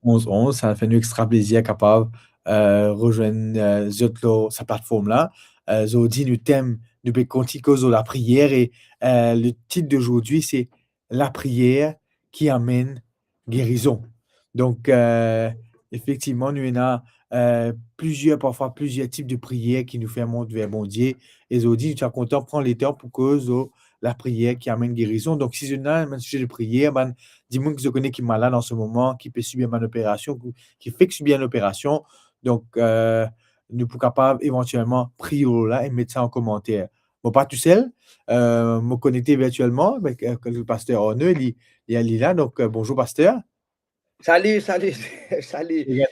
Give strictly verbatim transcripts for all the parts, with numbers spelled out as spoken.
Onz onz, sa fer nou extra plezir kapav, eh, rezwenn, eh, zot lor sa platform la. Eh, zordi nou tem, nou pe kontign koz lor lapriyer e, eh, le tit de zordi se lapriyer ki amenn gerizon. Donk, eh, efektivman, nou ena, eh, plizier, parfwa plizier tip de priyer ki nou fer mont ver Bondie. E zordi, nou ti a kontan pran letan pou koz lor lapriyer ki amenn gerizon. Donk, si zot ena bann size de priyer, bann dimoun ki zot kone ki malad an se moman, ki pe sibir bann operasion, ki, ki fek sibir enn operasion, donk, eh, nou pou kapav evantielman priye lor la e met sa an komanter. Mo pa tousel, eh, mo konekte virtielman avek, eh, le paster Arnaud, li, li, li la. Donk, eh, bonzour, paster. Salut, salut, salut. Bien,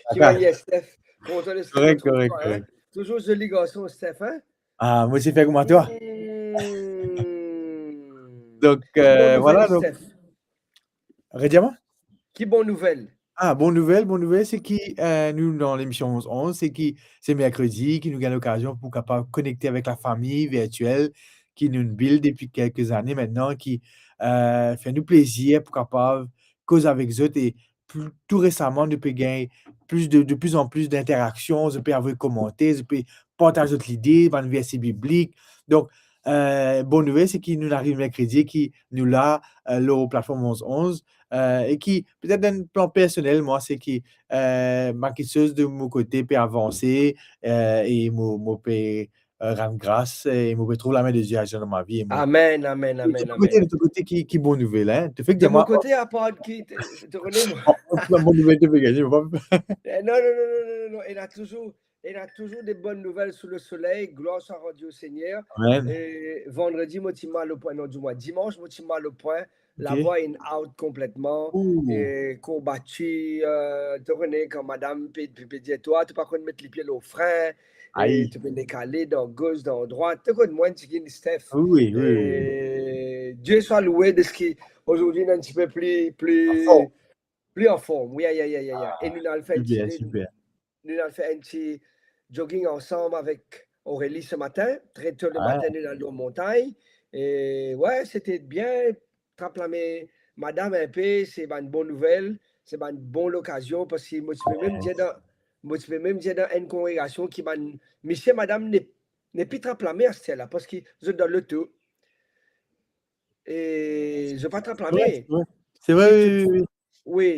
Steph. Bonzour, Steph. Korek, korek, hein? Korek. Touzour zoli garson, Steph, hein? Ah, mo ti fer kouma twa. Hmm. Donk, eh, vwala, donk. Ki bon nouvel, Steph? Redir mwa? Ki bon nouvel? Ah, bon nouvel, bon nouvel, se ki, eh, nou dan lemision onz onz, se ki se merkredi ki nou gagn lokazion pou kapav konekte avek lafami virtiel ki nou build depi kelke zane aster, ki, eh, fer nou plezir pou kapav koz avek zot e pl-, tou resaman, nou pe gagn plis de, de plis an plis d'interaksion, zot pe avoy komanter, zot pe partaz zot lide, bann verse biblik. Donk, eh, bon nouvel, se ki nou ariv merkredi, ki nou la, eh, lor platform onz onz, eh, e ki, petet dan plan personel, mwa, se ki, eh, bann kiksoz de mo kote pe avanse, eh, e mo, mo pe, eh, rann gras, e mo pe trouv lame de Die azir dan mo lavi, e mo... Amen, amen, amen, amen. De ton kote, de ton kote, ki, ki bon nouvel, hein? To fek dir mwa. De mo kote, apar ki, to, to kone mwa. Bon, bon nouvel, to pe gagne, mo pa... Eh, non, non, non, non, non, non, non. Ena touzour, ena touzour de bonn nouvel sou le soley, glwar swa randi o Segner. Amen. E vandredi, mo ti mal o pwin, non, dimwin, dimans, mo ti mal o pwin. Ok. Lavwa inn out konpletman. Ooh. E kourbati, eh, to kone kan madam pe, pe, pe dir twa, to pa konn met lipie lor frin, e to pe dekale dan gos, dan drwat. To konn mwa, ti gagn Steph. Wi, wi, wi. E Die swa lwe de se ki azordi nou enn tipe pli, pli, pli anform. Anform. Wi, ya, ya, ya, ya, ya. Ah, e nou al fer enn ti, super, super. Nou al fer enn ti jogging ansam avek Aurélie se matin, tre to le matin, nou al lor montagn. E, wey, sete bien, trap lame madam inpe, se bann bon nouvel, se bann bon lokazion, parski mo ti pe mem dir dan, mo ti pe mem dir dan enn kongregasion ki bann misie, madam ne, nepli trap lame aster la, parski zot dan loto. E zot pa trap lame. Wey, wey. Se vre, wi, wi, wi. Wi,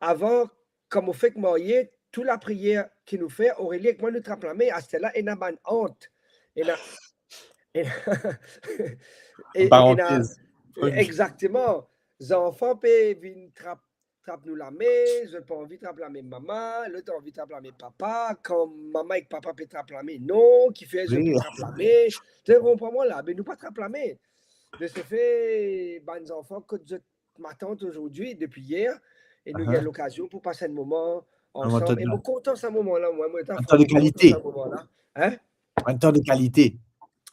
avan, kan mo fek marye, tou lapriyer ki nou fer, Aurélie ek mwa, nou trap lame. Aster la, ena bann ant, ena, ena, e, ena, parantez, exakteman. Zanfan pe vinn trap, trap nou lame, zot pa anvi trap lame mama, lot anvi trap lame papa. Kan mama ek papa pe trap lame, non, kifer zot pe trap lame? Wi. To konpran mwa la, me nou pa trap lame. De se fe, bann zanfan, kot zot matant azordi, depi yer, e nou gagn lokazion pou pas enn moman ansam. E mo kontan sa moman la, mwa, mo... Enn tan de kalite. Kontan sa moman la. Hein? Enn tan de kalite.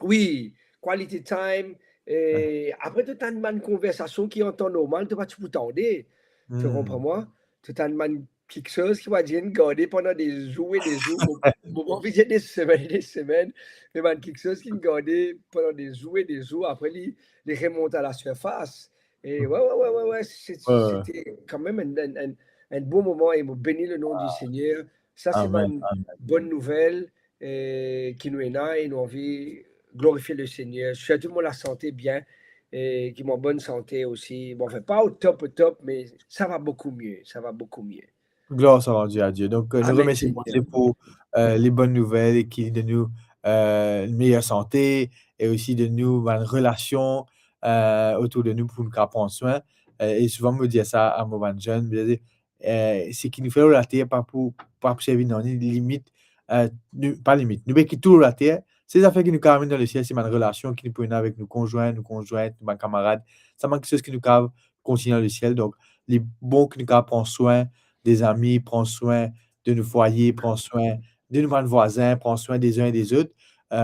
Wi, quality time. E apre, to tann bann konversasion ki an tan normal to pa ti pou tande. To konpran mwa? To tann bann kiksoz ki, mo dir, inn garde pandan de zour e de zour. Mo, mo pa anvi dir de semenn e de semenn, me bann kiksoz ki inn garde pandan de zour e de zour, apre li, li remont a la sirfas. E wey, wey, wey, wey, wey, se, sete kanmem enn, enn, enn, enn bon moman e mo beni le non di Segner. Sa se bann bonn nouvel, e, ki nou ena e nou anvi glorifie le Segner. Sirtou mo lasante bien, e ki mo an bonn sante osi. Bon, anfin, pa o top, o top, me sa va boukou mie, sa va boukou mie. Glwar swa randi a Die. Donk, e, nou remersie Bondie pou, e, le bonn nouvel e ki donn nou, e, meyer sante e osi donn nou bann relasion, e, otour de nou pou nou kapav pran swin. E, e souvan mo dir sa a mo bann zenn, mo dir, e, seki nou fer lor later pa pou, pa pou servi nanye, limit, e, nou, pa limit, nou pe kit tou lor later. Se zafer ki nou kapav amenn dan lesiel, se bann relasion ki nou pou ena avek nou konzwin, nou konzwint, nou bann kamarad. Sa bann kiksoz ki nou kapav kontigne dan lesiel. Donk, li bon ki nou kapav pran swin de zami, pran swin de nou fwaye, pran swin de nou bann vwazin, pran swin de zenn e de zot. E,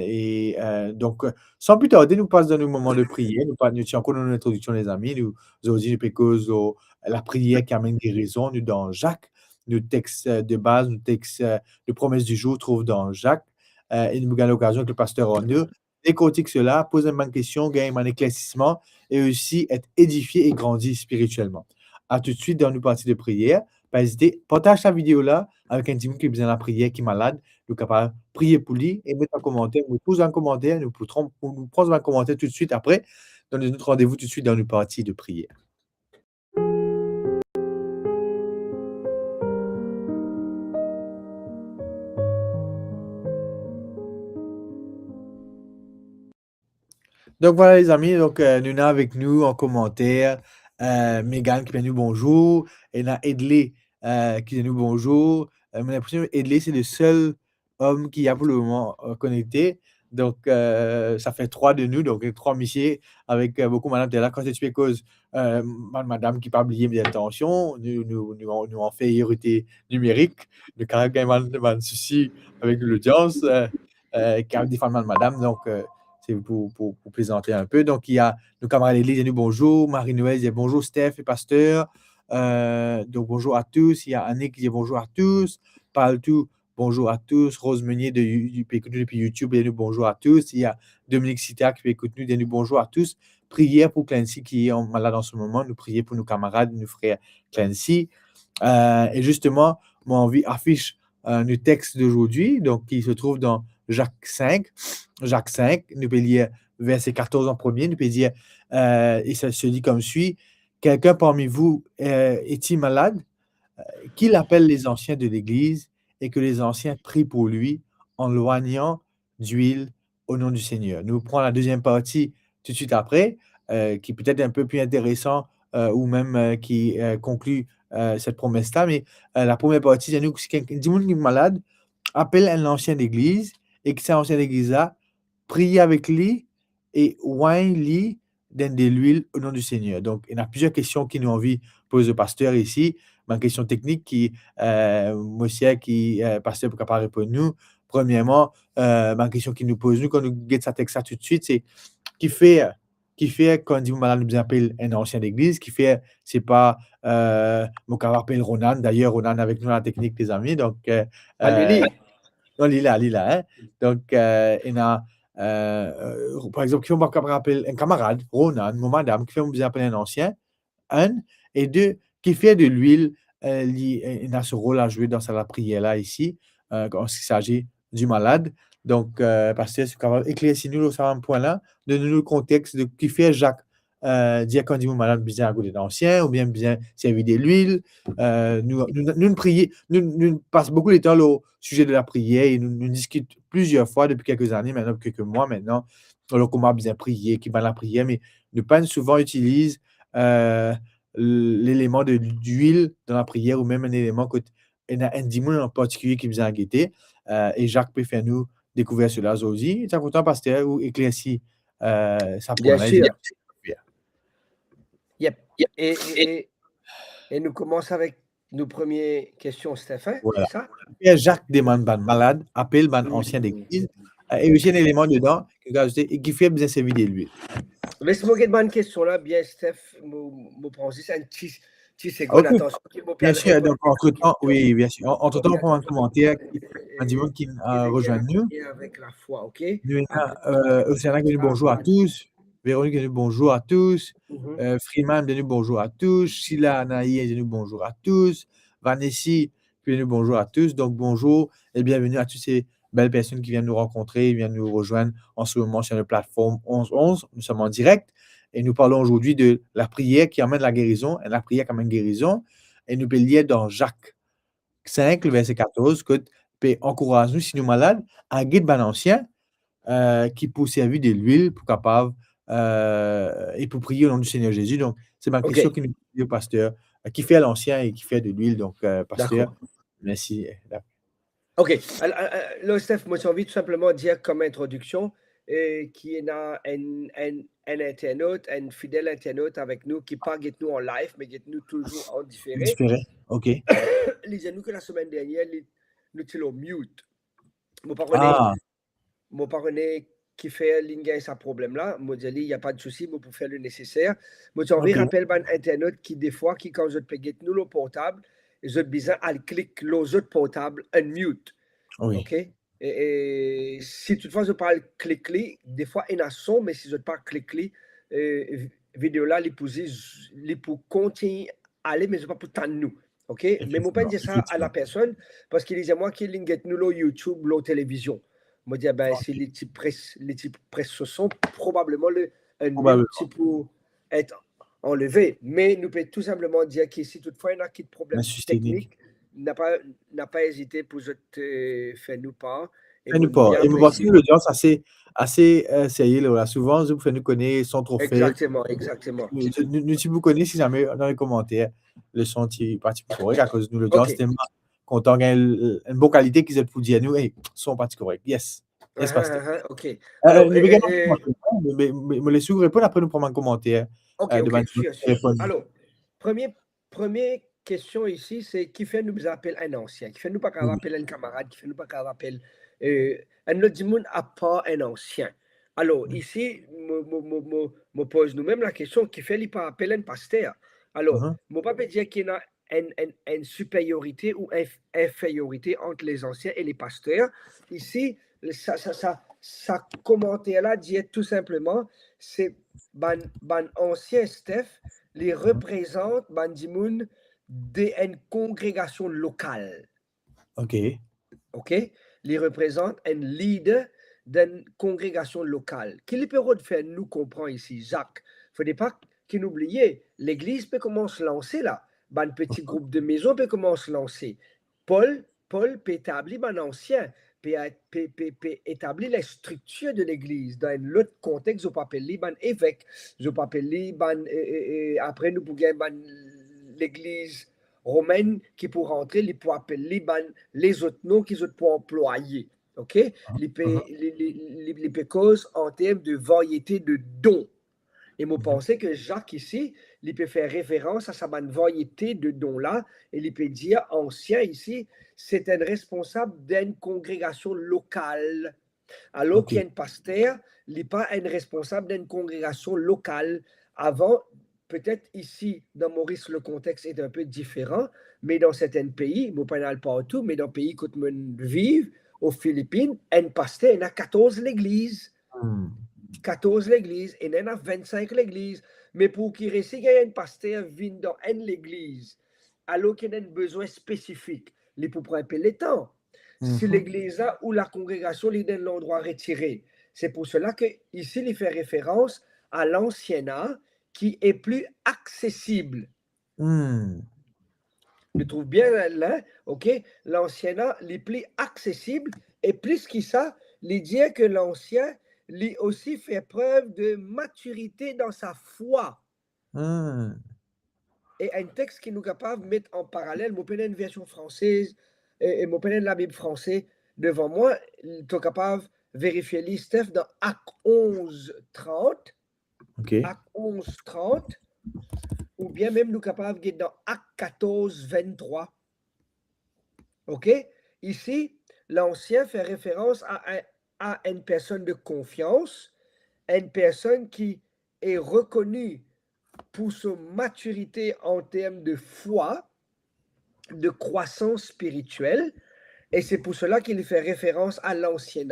e, donk, san pli tarde, nou pas dan nou moman de priyer. Nou pa, nou ti ankor dan nou introdiksion, lezami. Nou, zordi, nou pe koz lor lapriyer ki amenn gerizon. Nou dan Zak, nou text, euh, de baz, nou text, euh, de promes di zour trouv dan Zak. Euh, e nou gagn lokazion avek le paster Arnaud dekortik sela, poz bann kestion, gagn bann eklersisman e osi et edifie e grandi spiritielman. A toutswit dan nou parti de priyer. Pa ezite, partaz sa video la avek enn dimoun ki bizin lapriyer, ki malad, nou kapav priye pou li e met an komanter, nou poz an komanter, nou pou tran-, nou pran bann komanter toutswit apre, donn nou randevou toutswit dan nou parti de priyer. Donk vwala lezami, donk, euh, nou ena avek nou an komanter, euh, Megan ki pe dir nou bonzour, ena Edley, euh, ki dir nou bonzour. Euh, mo linpresion Edley se le sel om ki a pou le moman, euh, konekte. Donk, euh, sa fer trwa de nou, donk trwa misie avek, euh, boukou madam. Taler kan ti pe koz, euh, bann madam ki pa bliye met tansion, nou, nou, nou, nou anferirite nimerik, nou kapav gagn bann, bann sousi avek lodians, euh, euh, ki a defann bann madam, donk, euh, se pou, pou, pou plezante inpe. Donk, ena nou kamarad Eli, dir nou bonzour, Marie-Noël, dir bonzour Steph e paster. Euh, donk, bonzour a tous. Ena Annick ki dir bonzour a tous. Parltou, bonzour a tous. Rose Meunier de You-, You-, pe ekout nou depi YouTube, dir nou bonzour a tous. Ena Dominique Sita ki pe ekout nou, dir nou bonzour a tous. Priyer pou Clancy ki an, malad an se moman. Nou priye pou nou kamarad, nou frer Clancy. Euh, e zisteman, mo anvi afis, euh, nou text d'aujourd'hui, donk ki se trouv dan Zak sink. Zak sink, nou pe lir verse katorz an premie, nou pe dir, euh, e sa se dit comme suit, quelqu'un parmi vous, euh, est-il malade? Euh, qu'il appelle les anciens de l'église et que les anciens prient pour lui en loignant d'huile au nom du Seigneur. Nou pran la deziem parti toutswit apre, euh, ki petet inpe pli interesan, euh, ou mem, euh, ki, euh, konkli, euh, set promes la, me, euh, la premie parti, se nou, si enn dimoun ki malad, apel enn ansien legliz, e ki sa ansien legliz la, priye avek li e oign li dan delwil au nom du Seigneur. Donk, ena plizier kestion ki nou anvi poz le paster isi, bann kestion teknik ki, euh, mo sir ki, euh, paster pou kapav reponn nou. Premierman, euh, bann kestion ki nou poz nou kan nou get sa text la toutswit, se kifer, kifer kan nou dir malad nou bizin apel enn ansien legliz, kifer se pa, euh, mo kapav apel Ronan, dayer Ronan avek nou dan la teknik, lezami, donk, euh, ah, li, li. Euh, non, li la, li la, hein. Donk, euh, ena, euh, euh, par exanp, kifer mo pa kapav apel enn kamarad, Ronan, mo madam, kifer mo bizin apel enn ansien, enn, e de, kifer delwil, euh, li, euh, ena so rol a zwe dan sa lapriyer la isi, euh, kan il s'agit du malad. Donk, euh, paster, si ou kapav eklersi nou lor sa pwin la, donn nou le kontex de kifer Zak, euh, dir kan dimoun malad bizin al kot enn ansien, oubien bizin servi delwil. Euh, nou, nou, nou priye, nou, nou pas boukou letan lor size de lapriyer e nou, nou diskit plizier fwa depi kelke zane, mintnan kelke mwa mintnan, lor kouma bizin priye, ki bann lapriyer, me nou pa souvan itiliz, euh, leleman de, delwil dan lapriyer, ou mem enn eleman kot ena enn dimoun an partikilie ki bizin gete, euh, e Zak pe fer nou dekouver sela zordi. Ti a kontan, paster, ou eklersi, euh, sa pwin la. Bien sir. Yep. E, e, e, e nou koumans avek nou premie kestion, Steph, hein, vwala. Se sa? Kifer Zak demann bann malad apel bann ansien legliz, euh, e osi enn eleman dedan ki nou azoute, e kifer bizin servi delwil. Les mo get bann kestion la bien, Steph, mo, mo pran zis enn ti, ti segonn, atansion, ki mo pe al reponn. Ok. Bien sir, donk, antretan, wi, bien sir. An-, antretan, nou pran bann komanter, bann dimoun ki, euh, rezwenn nou. E avek lafwa, ok? Nou ena, euh, Oceana ki dir nou bonzour a tous. Véronique ki dir nou bonzour a tous. Euh, Freeman ki dir nou bonzour a tous. Sheila Anaï ki dir nou bonzour a tous. Vanessa ki dir nou bonzour a tous. Donk, bonzour e bienveni a tou se bel personn ki vinn nou rankontre, vinn nou rezwenn an se moman sur le plateforme onze onze. Nous sommes en direct et nous parlons aujourd'hui de la prière qui amène la guérison, enn lapriyer ki amenn gerizon. E nou pe lir dan Zak sink, le verse katorz, kot pe ankouraz nou, si nou malad, al get bann ansien, euh, ki pou servi delwil pou kapav, euh, e pou priye au nom du Seigneur Jésus. Donk, se bann kestion ki nou poze, paster, euh, kifer lansien e kifer delwil. Donk, euh, paster, mersi. Ok. Al-, al-, alor, Steph, mo ti anvi tou sinpleman dir kom introdiksion, euh, ki ena enn, enn, enn internaut, enn fidel internaut avek nou, ki pa get nou an live, me get nou touzour an difere. Difere, ok. Li dir nou ki lasemenn dernier, li, nou ti lor mute. Mo pa kone, mo pa kone kifer linn gagn sa problem la. Mo dir li, y a pas de souci, mo pou fer le neseser. Mo ti anvi rapel bann internaut ki defwa, ki kan zot pe get nou lor portab, zot bizin al klik lor zot portab unmute. Wi. Ok? E, e si toutfwa zot pa al klik li, defwa ena son, me si zot pa klik li, e, vi-, video la, li pou zis, li pou kontign ale, me zot pa pou tann nou. Ok? Me mo pa dir sa a lapersonn, parski li dir mwa ki linn get nou lor YouTube, lor televizion. Mo dir, ben, si li ti pres, li ti pres so son, probableman le, enn mute ti pou et anleve. Me nou pe tou sinpleman dir ki si toutfwa ena kit problem teknik, napa, napa ezite pou zot, e, fer nou par. E fer nou par. E mo panse ki lodians ase, ase, e, serye la. Souvan, zot pou fer nou kone san tro fer. Egzakteman, egzakteman. Nou, nou, nou ti pou kone si zame dan le komanter, le son ti pa ti pou korek, akoz nou lodians telman kontan gagn l-, enn bon kalite ki zot pou dir nou, "Ey, son pa ti korek." Yes. Yes, paster. Ah, ah, ah, ok. E, alor, nou pe gagn bann komanter, me, me, me, mo les ou reponn, apre nou pran bann komanter, e, de bann sir, sir. Alor, premie, premie kestion isi, se kifer nou bizin apel enn ansien, kifer nou pa kapav apel enn kamarad, kifer nou pa kapav apel, e, enn lot dimoun apar enn ansien. Alor, isi, mo, mo, mo, mo, mo poz nou mem lakestion, kifer li pa apel enn paster? Alor, mo pa pe dir ki ena enn, enn, enn siperyorite ou enf-, inferyorite ant les ansien e les paster. Isi, sa, sa, sa, sa komanter la dir tou sinpleman, se bann, bann ansien, Steph, li reprezant bann dimoun de enn kongregasion lokal. Ok. Ok? Li reprezant enn lider dan enn kongregasion lokal. Ki li pe rod fer nou konpran isi, Zak? Fode pa ki nou bliye, legliz pe koumans lanse la. Bann peti group de mezon pe koumans lanse. Pol, Pol pe etabli bann ansien, pe, pe, pe, pe etabli lestriktir de legliz. Dan enn lot kontex, zot pou apel li bann evek, zot pou apel li bann, e, e, e, apre nou pou gagn bann legliz romin ki pou rantre, li pou apel li bann lezot non ki zot pou anplwaye. Ok? Li pe, li, li, li, li pe koz an term de variete de don. E mo panse ke Zak isi, li pe fer referans a sa bann variete de don la, e li pe dir ansien isi, se enn responsab dan enn kongregasion lokal. Alor ki enn paster, li pa enn responsab dan enn kongregasion lokal. Avan, petet isi, dan Moris, le kontex ete enpe diferan, me dan sertin pei, mo pa al partou, me dan pei kot mo viv, o Filipin, enn paster ena katorz legliz. Hmm. Katorz legliz, ena, ena vennsink legliz. Me pou ki resi gagn enn paster vinn dan enn legliz, alor ki ena enn bezwin spesifik, li pou pran enpe letan. Si legliz la ou lakongregasion li dan enn landrwa retire. Se pou sela ke isi li fer referans a lansienna ki est plus accessible. Hmm. Nou trouv bien la, ok? Lansienna li pli aksesib, e plis ki sa, li dir ke lansien, li osi fer prev de matirite dan sa fwa. Hmm. E enn text ki nou kapav met an paralel, mo pena enn version fransez, e, e mo pena enn Labib franse devan mwa, to kapav verifie li, Steph, dan Ak onz trant, Ok. Ak onz trant, oubien mem nou kapav get dan Ak katorz venntrwa. Ok? Isi, lansien fer referans a, a, a enn personn de konfians, enn personn ki est reconnu pour son maturité en termes de foi, de croissance spirituelle, e se pou sela ki li fer referans a lansien.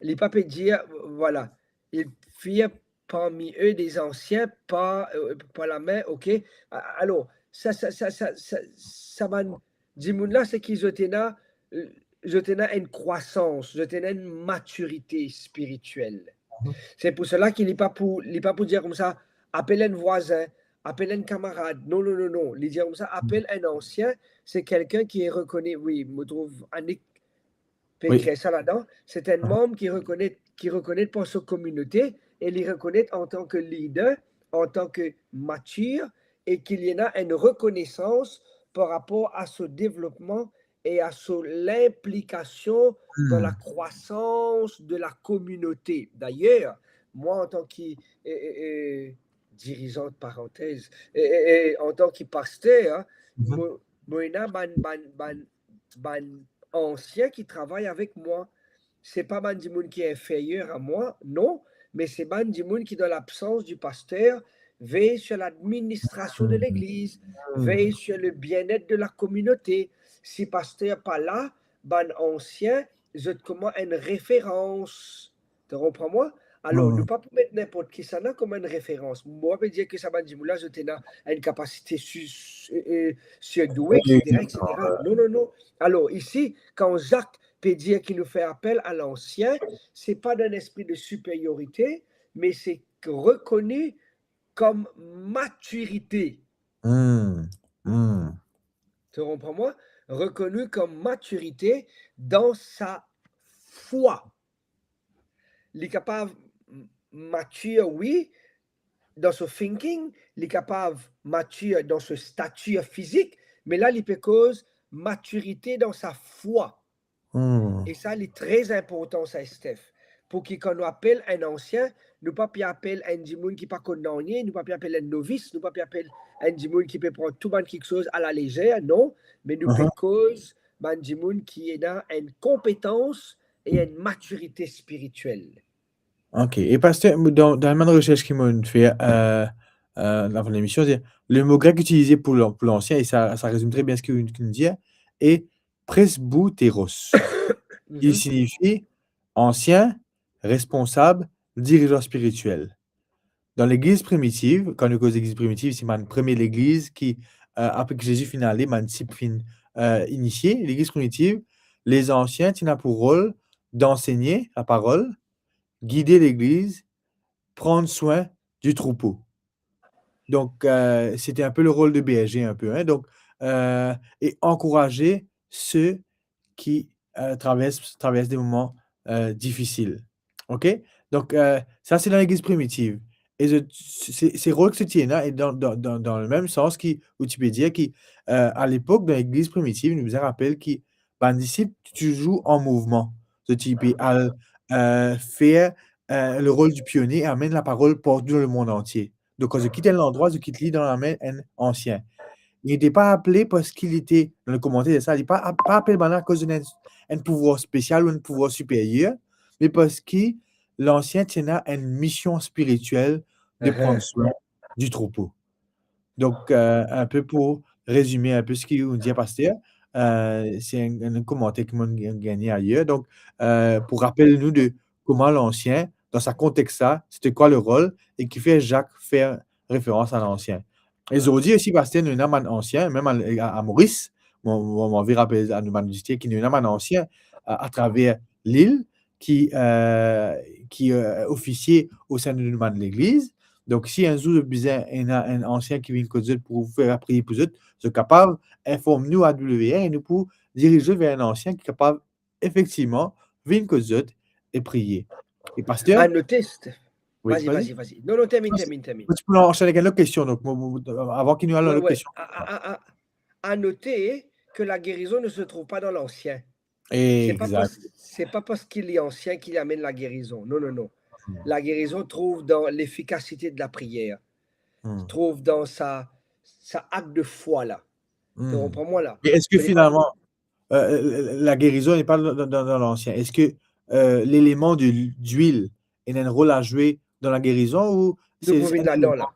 Li pa pe dir, vwala, ils firent parmi eux des anciens par, euh, par la main, ok? A-, alor, sa, sa, sa, sa, sa, sa bann dimoun la, se ki zot ena, euh, zot ena enn krwasans, zot ena enn matirite spiritiel. Mhm. Se pou sela ki li pa pou, li pa pou dir koumsa, apel enn vwazin, apel enn kamarad. Non, non, non, non. Li dir koumsa, apel enn ansien, se kelkenn ki rekonet, wi, mo trouv Annick pe ekrir sa ladan. Se enn manm ki rekonet, ki rekonet par so kominote e li rekonet antan ke lider, antan ke matir, e ki li ena enn rekonesans par rapor a so devlopman e a so linplikasion dan lakrwasans de la kominote. Dayer, mwa antan ki, e, e, e, dirizan, parantez, e, e, e, antan ki paster, mo, mo ena bann, bann, bann, bann ansien ki travay avek mwa. Se pa bann dimoun ki inferyer a mwa, non, me se bann dimoun ki, dan labsans di paster, veille sur l'administration de l'église, veille sur le bien-être de la communauté. Si paster pa la, bann ansien, zot kouma enn referans. To konpran mwa? Alor, nou pa pou met ninport kisannla kouma enn referans. Mo pa pe dir ki sa bann dimoun la, zot ena enn kapasite si-, si-, eh, eh, sirdwe, et cetera, et cetera. Non, non, non. Alor, isi, kan Zak pe dir ki nou fer apel a lansien, se pa dan enn espri de siperiorite, me se rekoni kom matirite. Hmm, hmm. To konpran mwa? Rekoni kom matirite dan sa fwa. Li kapav m-, matir, wi, dan so thinking, li kapav matir dan so statir fizik, me la li pe koz matirite dan sa fwa. Hmm. E sa, li tre inportan sa, Steph. Pou ki kan nou apel enn ansien, nou pa pe apel enn dimoun ki pa konn nanye, nou pa pe apel enn novis, nou pa pe apel enn dimoun ki pe pran tou bann kiksoz a la lezer, non, me nou pe koz bann dimoun ki ena enn konpetans e enn matirite spiritiel. Ok. E paster, dan, dan bann resers ki mo finn fer, eh, eh, avan lemision, se le mo grek itilize pou lan-, pou lansien, e sa, sa rezime tre bien seki ou finn dir, e presbyteros, ki signifi ansien, responsab, dirizan spiritiel. Dan legliz primitiv, kan nou koz legliz primitiv, se bann premie legliz ki, eh, apre ki Zezi finn ale, bann disip finn, eh, inisie. Legliz primitiv, lezansien ti ena pou rol dansegne laparol, gide legliz, pran swin di troupo. Donk, eh, se ti enn pe le rol de berze, enn pe, hein. Donk, eh, e ankouraze se ki, eh, travers, travers de moman, eh, difisil. Ok? Donk, eh, sa se dan legliz primitiv. E zot, se, se rol ki ti ena, e dan, dan, dan, dan le mem sans ki, ou ti pe dir ki, eh, a lepok, dan legliz primitiv, nou bizin rapel ki bann disip ti touzour an mouvman. Zot ti pe al, eh, fer, eh, le rol di pionie e amenn laparol partou dan lemond antie. Donk, kan zot kit enn landrwa, zot kit li dan lame enn ansien. Li ti pa apele parski li ti, dan le komanter sa, li pa, pa apel bannla akoz li ena enn, enn pouvwar spesial ou enn pouvwar siperyer, me parski lansien ti ena enn mision spiritiel de pran swin di troupo. Donk, eh, enn pe pou rezime enn pe seki ou dir, paster, eh, se enn, enn komanter ki mo gagne ayer. Donk, eh, pou rapel nou de kouma lansien, dan sa kontex la, se ti kwa le rol e kifer Zak fer referans a lansien. E zordi osi, paster, nou ena bann ansien, mem a, a, a Moris, mo, mo, mo anvi rapel a nou bann oditer ki nou ena bann ansien a, atraver lil ki, eh, ki, eh, ofisie osin de nou bann legliz. Donk, si enn zour zot bizin ena enn ansien ki vinn kot zot pou fer priye pou zot, zot kapav inform nou, A W R, e nou pou diriz zot ver enn ansien ki kapav efektivman vinn kot zot e priye. E paster? A note, Steph. Wi, vas-y, vas-y. Vas-y, vas-y. Non, non, termine, termine, termine. Mo ti pou ansene avek enn lot kestion, donk, mo, mo, avan ki nou al dan lot kestion. A, a, a, a, a note ke la guérison ne se trouve pas dans l'ancien. C'est pas parce, c'est pas parce qu'il est ancien qu'il amène la guérison. Non, non, non. Hmm. La guérison trouve dans l'efficacité de la prière. Hmm. Trouve dans sa, sa acte de foi là. Hmm. Tu comprends moi là? E eski finalman, eh, la guérison n'est pas dans, dans, dans l'ancien? Eski, eh, leleman de, d'luil ena enn rol a zwe dan la gerizon ou... Nou pou vinn ladan la.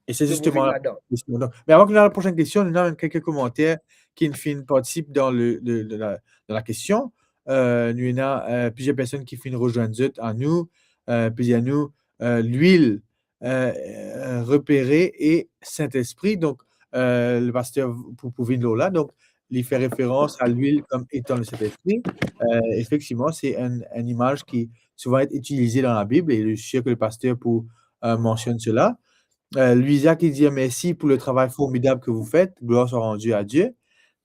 E se zisteman la kestion. Donk, me avan ki nou al a la prosenn kestion, nou ena enn kelke komanter ki finn partisip dan le, le, le, la, dan la kestion. Eh, nou ena, eh, plizier personn ki finn rezwenn zot a nou, eh, pe dir nou, eh, lwil, eh, eh, repere e Sintespri. Donk, eh, le paster pou, pou vinn lor la. Donk, li fer referans a lwil kom etan le Sintespri. Eh, efektivman, se enn, enn imaz ki souvan et itilize dan la Bib, e je suis sûr que le pasteur pou, eh, mansionn sela. Eh, Louisa ki dir, "Merci pour le travail formidable que vous faites. Gloire soit rendue à Dieu."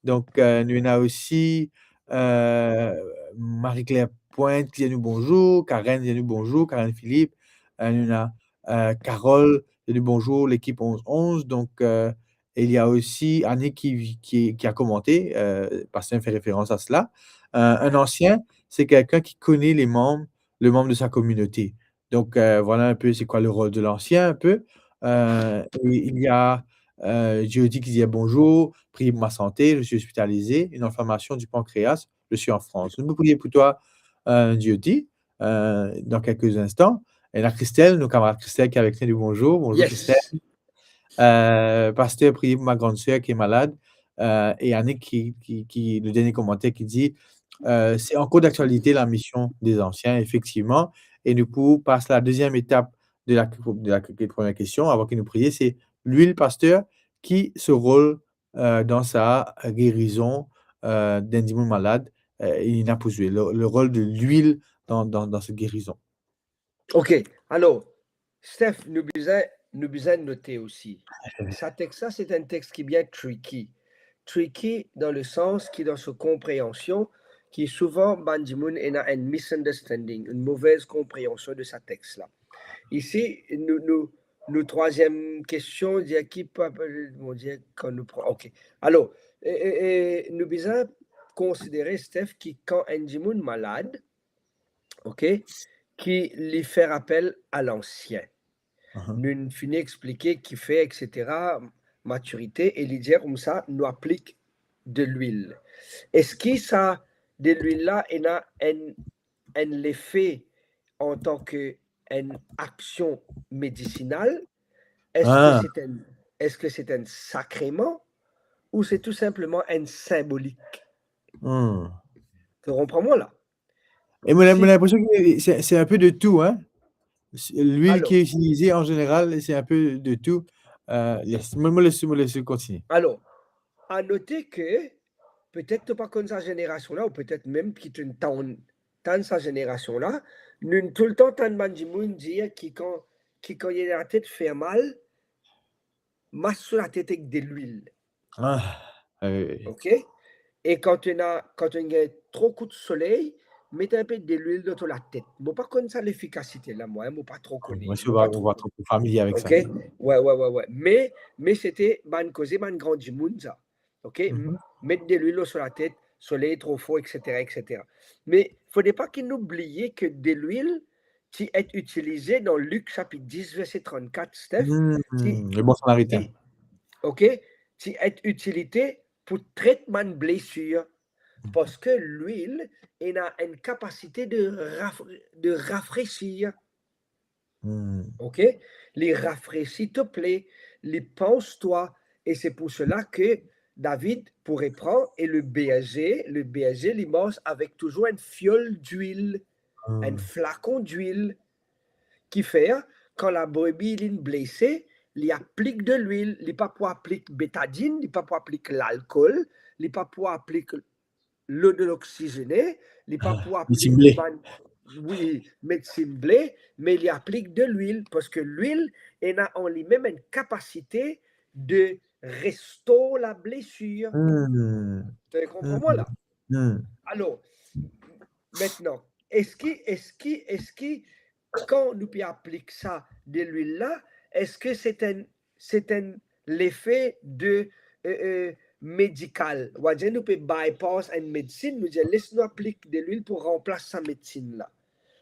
Donk, eh, nou ena osi, eh, Marie-Claire Pointe ki dir nou bonzour, Karen dir nou bonzour, Karen Philippe, eh, nou ena, eh, Carole dir nou bonzour, lekip onz onz. Donk, eh, il y a aussi Annie qui, qui, qui a commenté, eh, paster fer referans a sela. Eh, un ancien, c'est quelqu'un qui connaît les membres, le membre de sa communauté. Donc, euh, voilà un peu c'est quoi le rôle de l'ancien, un peu. Euh, et il y a, euh, Jody qui dit, "Bonjour, priez pour ma santé, je suis hospitalisé, une inflammation du pancréas, je suis en France." Nous pouvons prier pour toi, euh, Jody, euh, dans quelques instants. Et la Christelle, nos camarades Christelle qui est avec nous, dit bonjour. Bonjour, Christelle. Euh, Pasteur, priye pou ma grande sœur qui est malade. Euh, et Annick qui, qui, qui, le dernier commentaire qui dit, euh, c'est encore d'actualité la mission des anciens, effectivement. Et nous pouvons passer à la deuxième étape de la, de la première question, avant que nous prier, c'est l'huile, Pasteur, qui se rôle euh, dans sa guérison, euh, d'un dimoun malad, euh, ena pou zwe, le, le rôle de l'huile dans, dans, dans cette guérison. Ok, alors, Steph, nou bizin, nou bizin note osi. Sa text la, c'est un texte qui est bien tricky. Tricky dans le sens qui, dans sa compréhension, qui souvent, bann dimoun ena un misunderstanding, une mauvaise compréhension de sa text la. Isi, nou, nou, nou trwaziem kestion, dir ki pa, mon Dieu, kan nou pran, ok. Alors, e, e, e, nou bizin konsidere, Steph, ki kan enn dimoun malad, ok, ki li fer apel a lansien. Nou'nn fini explike kifer, et cetera, matirite, e li dir koumsa, nou aplik delwil. Eski sa delwil la ena enn, enn lefe antan ke enn aksion medisinal? Eski se enn, eski se enn sakreman ou se tou sinpleman enn sinbolik? To konpran mwa la? E mo, mo linpresion ki se, se inpe de tou, hein. L'huile qui est utilisée en général, c'est un peu de tout. Euh, yes. Mo, mo les, mo les kontinie. Alors, à noter que, petet to pa konn sa zenerasion la, ou petet mem ki to tann, tann sa zenerasion la, nou toultan tann bann dimoun dir ki kan, ki kan ena latet fer mal, mas so latet ek delwil. Ah, wi, wi. Ok? E kan to ena, kan to gagn tro kout soley, met inpe delwil dan to latet. Mo pa konn sa lefikasite la, mwa, mo pa tro kone. Mo pa tro, mo pa tro familie avek sa. Ok? Wi, wi, wi, wi. Me, me sete bann koze, bann gran dimoun sa. Ok? Met delwil lor so latet, soley tro for, et cetera, et cetera. Me fode pa ki nou bliye ki delwil ti et itilize dan Lik sapit dis, verse trannkat, Steph. Le bon Samaritain. Ok? Ti et itilize pou tret bann blesir. Parski lwil ena enn kapasite de raf-, de rafresir. Ok? Li rafresi to ple, li pans twa, e se pou sela ki David, pou repran, e le berze, le berze, li mars avek touzour enn fiol dilwil, enn flakon dilwil, kifer, kan labrebi linn blese, li aplik delwil, li pa pou aplik betadinn, li pa pou aplik lalkol, li pa pou aplik lod oksizene, li pa pou aplik bann, wi, medsin ble, me li aplik delwil, parski lwil ena an limem enn kapasite de restor lablesir. To konpran mwa la? Alor, aster, eski, eski, eski kan nou pe aplik sa delwil la, eski se enn, se enn lefe de, e, e, medikal? Wadir nou pe bypass enn medsin, nou dir les nou aplik delwil pou ranplas sa medsin la.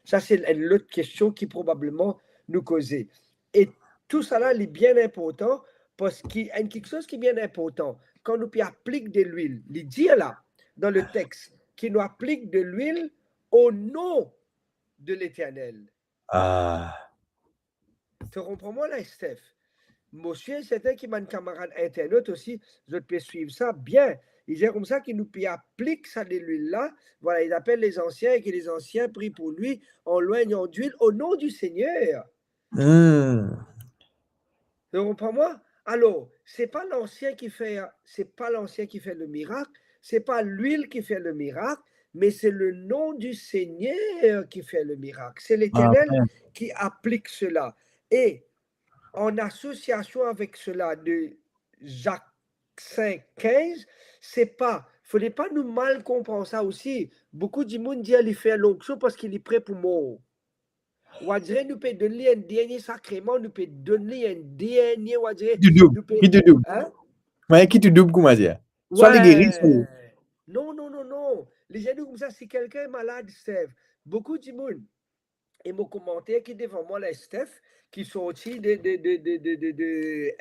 Sa se enn lot kestion ki probableman nou koze. E tousala, li bien inportan, parski enn kiksoz ki bien inportan, kan nou pe aplik delwil, li dir la, dan le text, ki nou aplik delwil o non de Leternel. Ah. To konpran mwa la, Steph? Mo sir e sertin ki bann kamarad internot osi, zot pe swiv sa bien. Li dir koumsa ki nou pe aplik sa delwil la, vwala, il appelle les anciens et que les anciens prient pour lui en lui amenant de l'huile au nom du Seigneur. To konpran mwa? Alor, se pa lansien ki fer, se pa lansien ki fer le mirak, se pa lwil ki fer le mirak, me se le nom du Seigneur ki fer le mirak. Se Leternel ki aplik sela. E an asosiasion avek sela de Zak sink kinz, se pa, fode pa nou mal konpran sa osi. Boukou dimoun dir li fer lonksion parski li pre pou mor. Wadir nou pe donn li enn dernie sakreman, nou pe donn li enn dernie, wadir, ki doudoub, nou pe, ki doudoub. Hein? Mwa ki doudoub, kouma dir. Swa li geri, swa li... Non, non, non, non. Li dir nou koumsa, si kelkenn malad, Steph, boukou dimoun, e mo komanter ki devan mwa la, Steph, ki sorti de, de, de,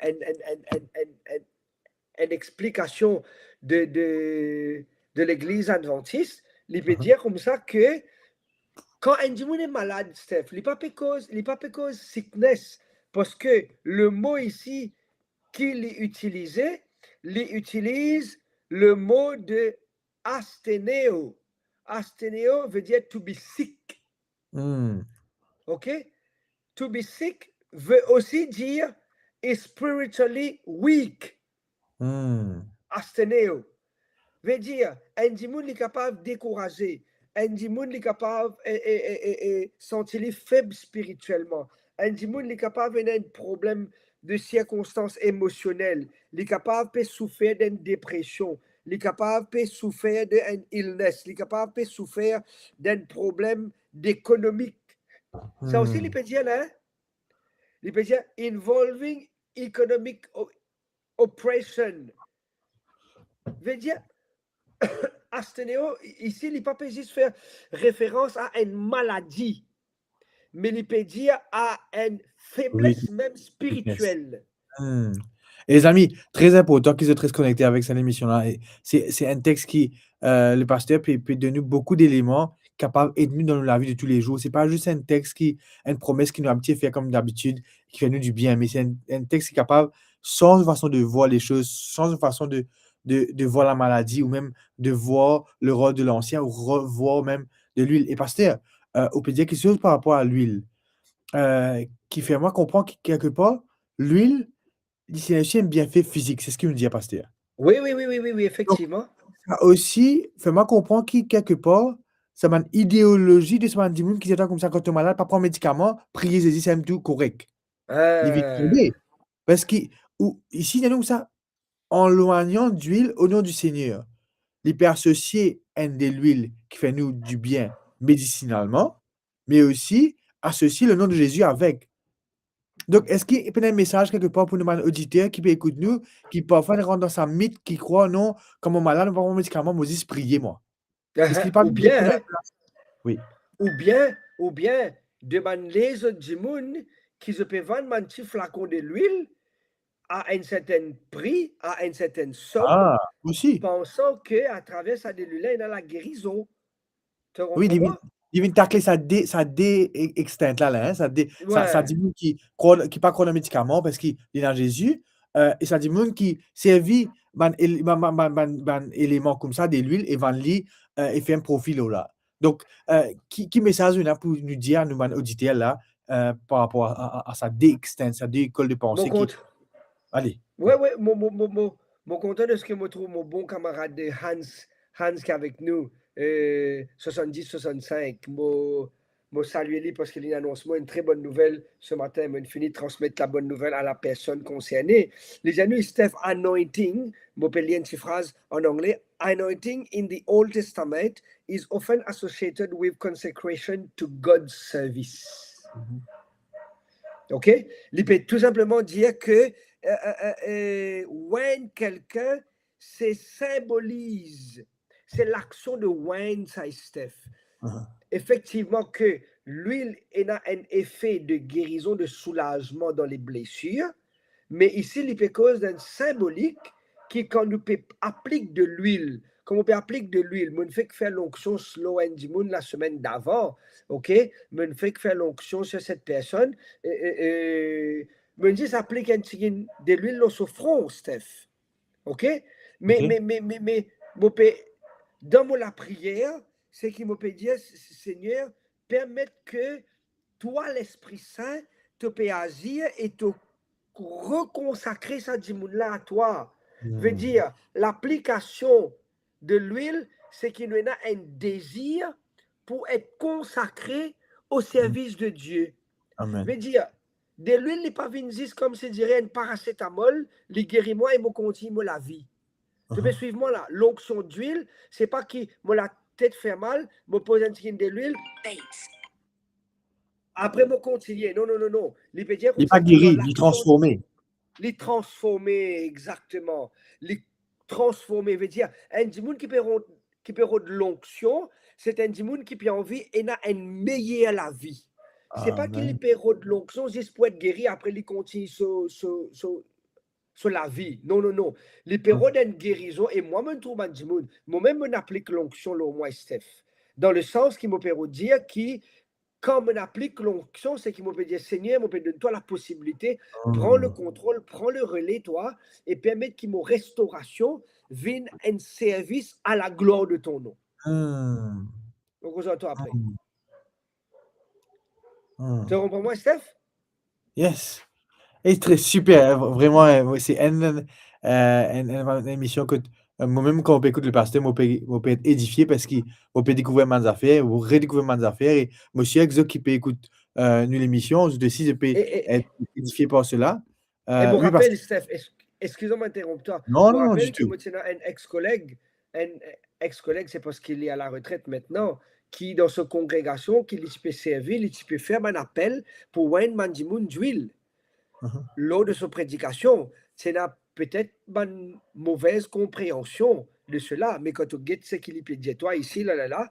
enn, enn, enn, enn, enn, enn explikasion de, de, de legliz advantis, li pe dir koumsa ki kan enn dimoun ena malad, Steph, li pa pe koz, li pa pe koz sickness, parski le mo isi ki li itilize, li itiliz le mo de astheneo. Astheneo vedir to be sick. Hmm. Ok? To be sick veut aussi dire spiritually weak. Hmm. Astheneo. Vedir, enn dimoun li kapav dekouraze, enn dimoun li kapav, e, e, e, e, e, santi li feb spiritielman, enn dimoun li kapav ena enn problem de sirkonstans emosionel, li kapav pe soufer d'enn depresion, li kapav pe soufer d'enn illness, li kapav pe soufer d'enn problem ekonomik. Sa osi li Hmm. pe dir la, hein? Li pe dir involving economic o-, oppression. Vedir, astheneo, i-, isi, li pa pe zis fer referans a enn maladi, me li pe dir a enn febles Weakness. mem spiritiel. Hmm. E lezami, tre inportan ki zot res konekte avek sa lemision la. E se, se enn text ki, euh, le paster pe, pe donn nou boukou deleman kapav ed nou dan nou lavi de toulezour. Se pa zis enn text ki, enn promes ki nou abitie fer kom dabitid, ki fer nou dibien, me se enn, enn text ki kapav sanz fason de vwar lesoz, sanz fason de, de, de vwar lamaladi ou mem de vwar le rol de lansien ou re-, vwar mem de lwil. E paster, euh, ou pe dir kiksoz par rapor a lwil, euh, ki fer mwa konpran ki, kelkepar, lwil, li, se osi enn bienfe fizik, se seki nou dir, paster. Wi, wi, wi, wi, wi, wi, efektivman. Sa osi fer mwa konpran ki, kelkepar, sa bann ideolozi de sa bann dimoun ki dir twa koumsa, kan to malad, pa pran medikaman, priye Zezi, sa mem tou korek. Li vinn tonbe. Parski, ou, isi, li dir nou sa, an lwagnan lwil o nom du Seigneur. Li pe asosie enn de lwil ki fer nou dibien medisinalman, me osi asosie le nom de Zezi avek. Donk, eski pena enn mesaz kelkepar pou nou bann oditer ki pe ekout nou, ki parfwa inn rant dan sa mit, ki krwar, non, kan mo malad, mo pa pran medikaman, mo zis priye, mwa? Eski li pa Oubien, Wi. oubien, oubien de bann lezot dimoun ki zot pe vann bann ti flakon de lwil a enn sertenn pri, a enn sertenn som, Ah, osi. pansan ke atraver sa de lwil la, ena lagerizon. To Wi, li konpran? Li vinn takle sa de, sa de e-, extent la, la, hein, sa de, sa, sa Wi. dimoun ki krwar, ki pa krwar dan medikaman parski li ena Zezi, euh, e sa dimoun ki servi bann el-, bann, bann, bann, bann, bann eleman koumsa, de lwil, e vann li, euh, e fer enn profi lor la. Donk, euh, ki, ki mesaz ou ena pou nou dir a nou bann oditer la, euh, par rapor a, a, a, a sa de extent, sa de lekol de panse Mo ki, kont-, ale. Wi, wi, mo, mo, mo, mo, mo kontan de seki mo trouv mo bon kamarad de Hans, Hans ki avek nou, euh, swasanndis swasannsink. Mo, mo salie li parski li anons mwa enn tre bonn nouvel se matin. Mo finn fini transmet la bonn nouvel a la personn konserne. Li dir nou, Steph, anointing, mo pe lir enn ti fraz an angle, anointing in the Old Testament is often associated with consecration to God's service. Mhm. Ok? Li pe tou sinpleman dir ke, euh, euh, euh, euh, wagn kelkenn, se sinboliz, se laksion de wagn sa, Steph. Mhm. Efektivman ke lwil ena enn efe de gerizon, de soulazman dan le blesir, me isi li pe koz dan enn sinbolik ki kan nou pe aplik de lwil, kan mo pe aplik de lwil, mo'nn fek fer lonksion lor enn dimoun lasemenn davan, ok? Mo'nn fek fer lonksion sur cette personne, e, e, e, mo'nn zis aplik enn tigit de lwil lor so fron, Steph. Ok? Me, Ok. me, me, me, me, mo pe, dan mo lapriyer, seki mo pe dir, S-, S-, Segner, permet ke twa, Lespri Sin, to pe azir e to rekonsakre sa dimoun la a twa. Hmm. Vedir, laplikasion de lwil, seki nou ena enn dezir pou et konsakre o servis de Dieu. Amen. Vedir, de lwil, li pa vinn zis komsi dir enn parasetamol, li geri mwa e mo kontign mo lavi. To pe Mhm. swiv mwa la? Lonksion dilwil, se pa ki mo latet fer mal, mo poz enn tigit de lwil, apre mo kontigne. Non, non, non, non. Li pe dir Li koumsa pa ki dan geri, li laksion, transforme. Li transforme, exakteman. Li transforme, vedir, enn dimoun ki pe rod, ki pe rod lonksion, se enn dimoun ki pe anvi ena enn meyer lavi. Se pa ki li Amen. pe rod lonksion zis pou et geri, apre li kontign so, so, so, so lavi. Non, non, non. Li pe Hmm. rod enn gerizon, e mwa, mo'nn trouv bann dimoun. Mo mem, mo'nn aplik lonksion lor mwa, Steph. Dan le sans ki mo pe rod dir ki kan mo aplik lonksion, seki mo pe dir, Segner, mo pe donn twa laposibilite, pran le kontrol, pran le rele, twa, e permet ki mo restorasion vinn enn servis a laglwar de ton nom. Hmm. Mo koz ar twa apre. Hmm. Hmm. To konpran mwa, Steph? Yes. E tre siper, eh, vreman, eh, se enn, eh, enn, enn, enn emision kot, eh, mwa mem kan mo pe ekout le paster, mo pe, mo pe et edifie parski mo pe dekouvrir bann zafer, mo redekouvrir bann zafer, e mo sir ki zot ki pe ekout, eh, nou lemision, zot osi, zot pe et edifie par sela. E mo rapel, Steph, es-, eskiz mwa, mo interonp twa. Non, non, non, ditou. Mo rapel ki mo ti ena enn ex-koleg, enn ex-koleg, se parski li a la retret aster, ki dan so kongregasion, ki li ti pe servi, li ti pe fer bann apel pou winn bann dimoun lwil. Lor de so predikasion, ti ena petet bann move konpreansion de sela, me kan to get seki li pe dir twa isi, la, la, la,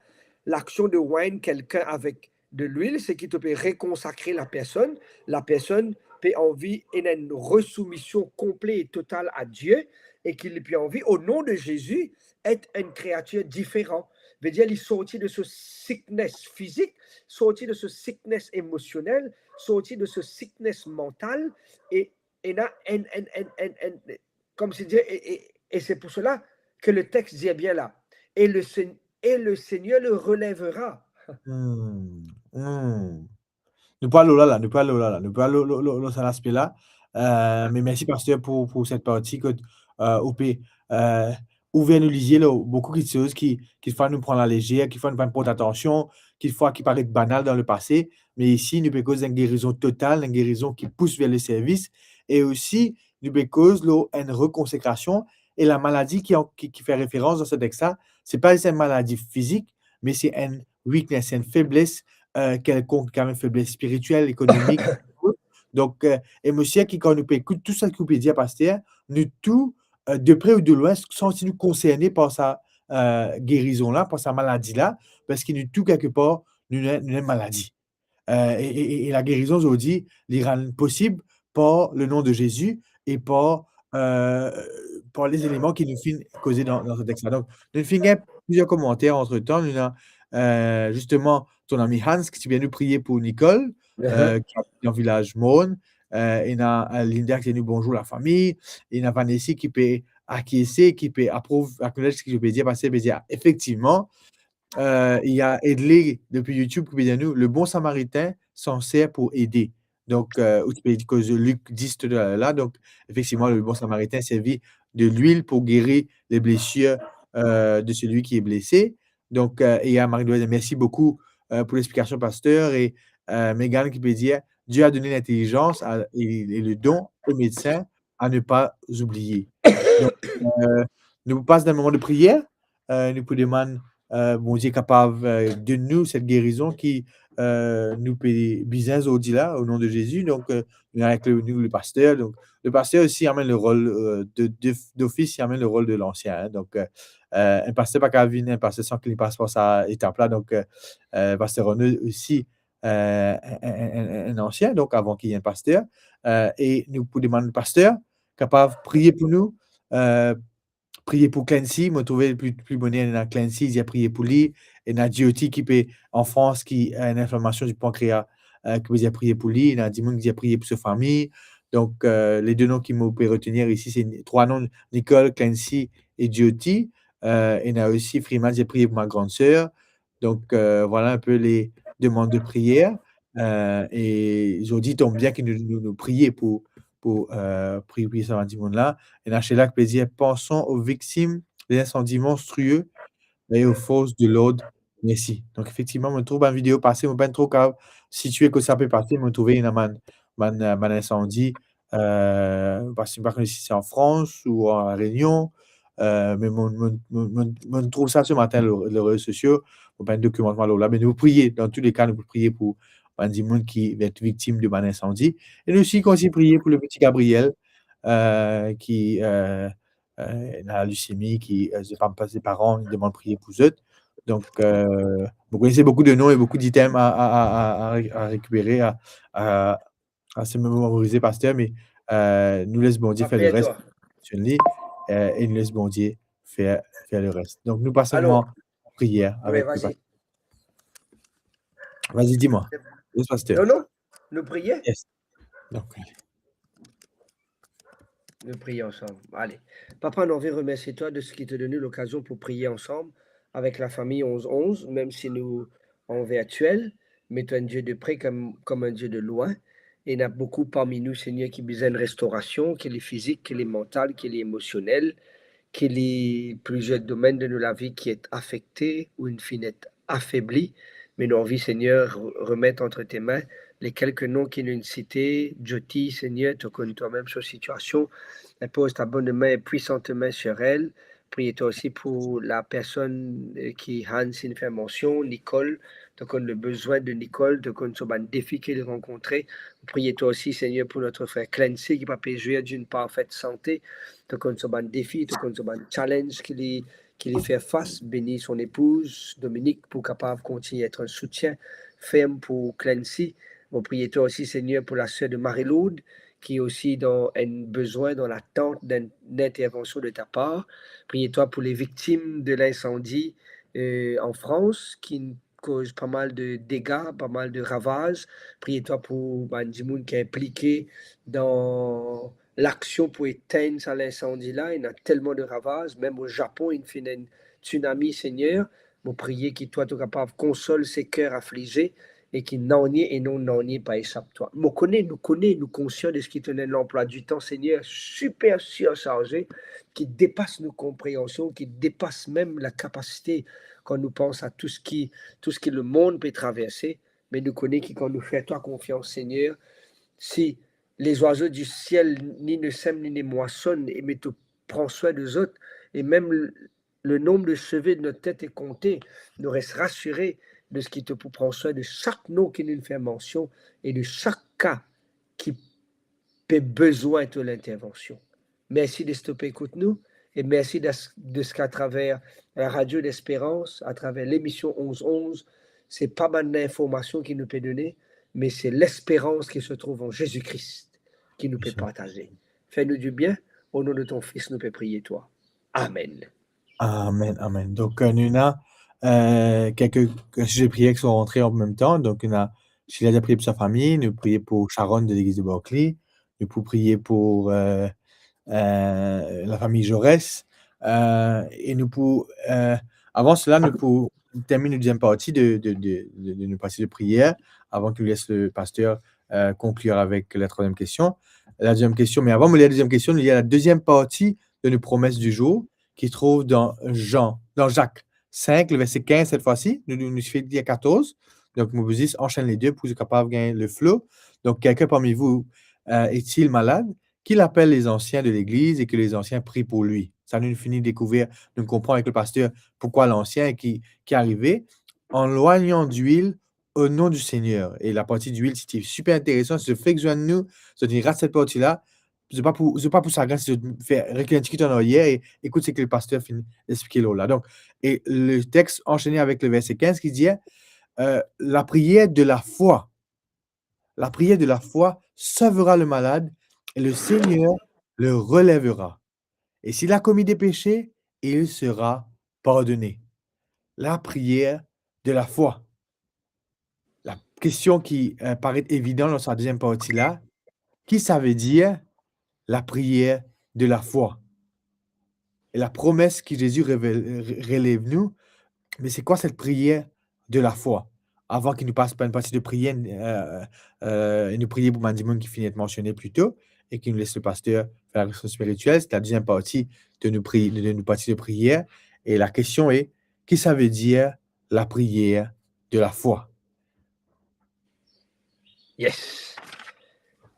laksion de winn kelkenn avek de lwil, seki to pe rekonsakre lapersonn, lapersonn pe anvi ena enn resoumision konple e total a Die, e ki li pe anvi, o nom de Zezi, et enn kreatir diferan. Vedir, li sorti de so sickness fizik, sorti de so sickness emosionel, sorti de so sickness mantal, e ena enn, enn, enn, enn, enn, koumsi dir, e, e, e se pou sela ke le text dir bien la, et le Seigneur, et le Seigneur le relèvera. Hmm, hmm. Nou pou al lor la, la, nou pou al lor la, la, nou pou al lor, lor, lor, lor sa laspe la. Eh, me mersi, paster, pou, pou set parti kot, eh, ou pe, eh, ouver nou lizie lor boukou kiksoz ki, kikfwa nou pran lalezer, kikfwa nou pa port atansion, kikfwa ki paret banal dan lepase, me isi, nou pe koz enn gerizon total, enn gerizon ki pous ver leservis, e osi, nou pe koz lor enn rekonsekrasion, e lamaladi ki an-, ki, ki fer referans dan se text la, se pa zis enn maladi fizik, me se enn weakness, enn febles, eh, kelkonk, kapav enn febles spiritiel, ekonomik. Donk, eh, e mo sir ki kan nou pe ekout tou seki ou pe dir, paster, nou tou, eh, de pre ou de lwin, santi nou konserne par sa, eh, gerizon la, par sa maladi la, parski nou tou, kelkepar, nou ena, nou ena enn maladi. Eh, e, e, e, e lagerizon zordi, li rann posib par le nom de Jésus e par, eh, par lezeleman ki nou finn koze dan, dan se text la. Donk, nou finn gagn plizier komanter antretan. Nou ena, eh, zisteman, ton ami Hans ki ti pe dir nou priye pou Nicole, eh, ki abit dan vilaz Morn. Eh, ena, eh, Linda ki dir nou bonzour lafami. Ena Vanessa ki pe akiese, ki pe aprouv, acknowledge seki nou pe dir, paster pe dir, efektivman, eh, ena Edley depi YouTube ki pe dir nou, le bon samaritain s'en sert pour aider. Donk, eh, ou ti pe koz Lik dis toutalor la. Donk, efektivman, le bon samaritain servi de lwil pou geri le blesir, eh, de celui qui est blessé. Donk, eh, ena Marie-Louise, mersi boukou, eh, pou lexplikasion, paster, e, eh, Megan ki pe dir, Dieu a donné l'intelligence à, et, et le don aux médecins à ne pas oublier. Donk, eh, nou pas dan enn moman de priyer, eh, nou pou demann, eh, Bondie kapav, eh, donn nou set gerizon ki, eh, nou pe bizin zordi la, o nom de Jésus. Donk, eh, nou avek le, nou, le paster. Donk, le paster osi amenn le rol, eh, de, de, d'ofis, li amenn le rol de lansien, hein. Donk, eh, eh, enn paster pa kapav vinn enn paster san ki li pas par sa etap la. Donk, eh, eh, paster Renaud osi, eh, enn, enn, enn, enn, enn ansien, donk avan ki li enn paster. Eh, e nou pou demann paster kapav priye pou nou, eh, priye pou Clancy, mo trouve pli, pli boner ena Clancy, dir priye pou li, ena Jyoti ki pe an Frans, ki, eh, ena inflamasion di pankrea, eh, ki pe dir priye pou li, ena dimoun ki dir priye pou so fami. Donk, eh, le de non ki mo pe retenir isi, se trwa non, Nicole, Clancy e Jyoti. Eh, ena osi Freeman, dir priye pou ma grande sœur. Donk, eh, vwala enn pe le demann de priyer. Eh, e zordi tonm bien ki nou, nou, nou priye pou, pou, eh, priye pou sa bann dimoun la. Ena Sheila ki pe dir, pensons aux victimes des incendies monstrueux et aux forces de l'ordre. Mersi. Donk, efektivman, mo trouv bann video pase, mo pa tro kapav sitie kot sa pe pase, mo trouve ena bann, bann, eh, bann insandi, eh, paski mo pa kone si se an Frans ou an La Rényon, eh, me mo, mo, mo, mo, mo trouv sa se matin lor, lor rezo sosio, mo pa enn dokimantman lor la, me nou priye, dan tou le ka, nou priye pou bann dimoun ki et viktim de bann insandi. E nou osi kontign priye pou le peti Gabriel, eh, ki, eh, eh, ena lisemi, ki, eh, se pa, pa se paran, li demann priye pou zot. Donk, eh, mo kone se boukou de non e boukou ditem a, a, a, a, a, a rekipere, a, a, a se memorize, paster, me, eh, nou les Bondie fer le res. Li, eh, e nou les Bondie fer, fer le res. Donk, nou pas enn moman priyer avek le paster. Alor. Wi, vas-y. Vas-y, dis-moi. Yes, pasteur. Non, non, nou priye. Yes. Donc, allez. Nou priye ansam. Ale. Papa, nou anvi remersie twa de seki to donn nou lokazion pou priye ansam avek lafami onz onz, mem si nou an virtiel, me to enn Die de pre kom, kom enn Die de lwin. E ena boukou parmi nou, Segner, ki bizin enn restorasion, ki li fizik, ki li mantal, ki li emosionel, ki li plizier domenn de nou lavi ki et afekte ou inn finn et afebli. Me nou anvi, Segner, re-, remet entre tes mains les quelques noms ki nou inn site, Jyoti, Segner, to konn twa-mem so sitiasion. Inpoz ta bonne main et puissante main sur elle. Priye twa osi pou la personn, eh, ki Hans inn fer mansion, Nicole, to konn le bezwin de Nicole, to konn so bann defi ki li rankontre. Priye twa osi, Segner, pou notre frère Clancy ki pa pe zwir d'une parfaite santé. To konn so bann defi, to konn so bann challenge ki li, ki li fer fas. Beni son epouz, Dominique, pou kapav kontigne et enn soutien ferm pou Clancy. Mo priye twa osi, Segner, pou la ser de Marie-Lourdes, ki osi dan enn bezwin, dan latant d'enn, d'enn intervansion de ta par. Priye twa pou les victimes de l'incendie, euh, en France, ki koz pa mal de dega, pa mal de ravaz. Priye twa pou bann dimoun ki inplike dan laksion pou etenn sa linsandi la. Ena telman de ravaz, mem o Japon, inn finn enn tsunami, Segner. Mo priye ki twa to kapav konsol se ker aflize e ki nanye e non nanye pa esap twa. Mo kone, nou kone, nou konsian de seki to ena enn lanplwa ditan, Segner, siper sirsarze, ki depas nou konpreansion, ki depas mem lakapasite kan nou pans a tou seki, tou seki lemond pe traverse. Me nou kone ki kan nou fer twa konfians, Segner, si lezwazo di siel ni ne sem ni ne mwasonn, e me to pran swin de zot, e mem le, le nombre de cheveux de notre tête est compté, nou res rasire de seki to pou pran swin de sak non ki nou fer mansion e de sak ka ki pe bezwin to lintervansion. Mersi de seki to pe ekout nou e mersi de, de seki atraver la Radio Lesperans, atraver lemision onz onz, se pa bann linformasion ki nou pe done, me se lesperans ki se trouv an Zezi Kris ki nou pe partaze. Fer nou dibien, o non de to Fis nou pe priye twa. Amen. Amen, amen. Donk, euh, nou ena, euh, kelke size priyer ki son rantre an mem tan. Donk, nou ena, Sheila, nou priye pou sa fami, nou priye pou Sharon de legliz de Barclay, nou pou priye pou, euh, euh, lafami Jaurès, euh, e nou pou, euh, avan sela, nou pou termine nou deziem parti de, de, de, de, de nou parti de priyer, avan ki nou les le paster, euh, konklir avek la trwaziem kestion. La deziem kestion, me avan mo lir la deziem kestion, nou lir la deziem parti de nou promes di zour, ki trouv dan Jean, dan Zak sink, le verse kinz set fwa si, nou, nou, nou finn lir katorz, donk mo pou zis ansenn le de pou zot kapav gagn le flow. Donk, quelqu'un parmi vous, euh, est-il malade? Qu'il appelle les anciens de l'église et que les anciens prient pour lui. Sa nou fini dekouver, nou konpran avek le paster poukwa lansien ki, ki arive, en loignant d'huile au nom du Seigneur. E laparti diwil, ti, ti siper interesan. Si zot fek zwenn nou, zot inn rat set parti la, zot pa pou, zot pa pou sagrin si zot fer rekil enn tigit an aryer e ekout seki le paster finn explike lor la. Donk, e le text ansene avek le verse kinz ki dir, euh, la prière de la foi. La prière de la foi sauvera le malade et le Seigneur le relèvera. Et s'il a commis des péchés, il sera pardonné. La prière de la foi. La kestion ki, euh, paret evidan dan sa deziem parti la, ki sa ve dir la prière de la foi? E la promes ki Zezi revel-, re-, relev nou, me se kwa set priyer de lafwa? Avan ki nou pas par enn parti de priyer, euh, euh, e nou priye pou bann dimoun ki finn et mansione pli to, e ki nou les le paster fer la restriksion spiritiel, se la deziem parti de nou pri-, de nou parti de priyer. E la kestion e, ki sa ve dir la priyer de lafwa? Yes.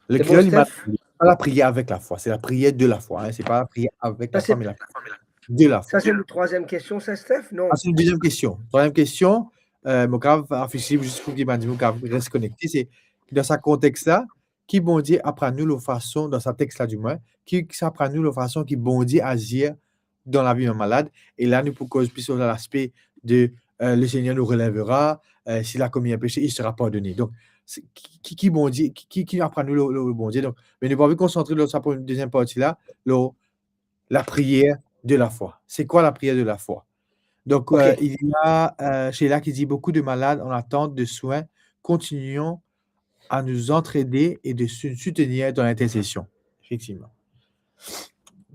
Lekel li mal, pa la priyer avek lafwa, se la priyer de lafwa, hein. Se pa la priyer avek lafwa, me la priyer de lafwa. Sa se nou trwaziem kestion, sa, Steph? Non. Ah, se nou deziem kestion. Trwaziem kestion, euh, mo kav afis li zis pou ki bann dimoun kav res konekte, se dan sa kontex la, ki Bondie aprann nou lor fason, dan sa text la dimwin, ki, ki sa aprann nou lor fason ki Bondie azir dan lavi bann malad. E la, nou pou koz plis lor laspe de, euh, le Seigneur nous relèvera, euh, s'il a commis un péché, il sera pardonné. Donk, se, ki, ki, ki Bondie, ki, ki, ki aprann nou lor, lor Bondie. Donk, me nou pa anvi konsantre lor sa pou deziem parti la, lor la priyer de lafwa. Se kwa la priyer de lafwa? Donc, euh, il y a, euh, Sheila qui dit, beaucoup de malades en attente de soins continuons à nous entraider et de se soutenir dans l'intercession. Effectivement.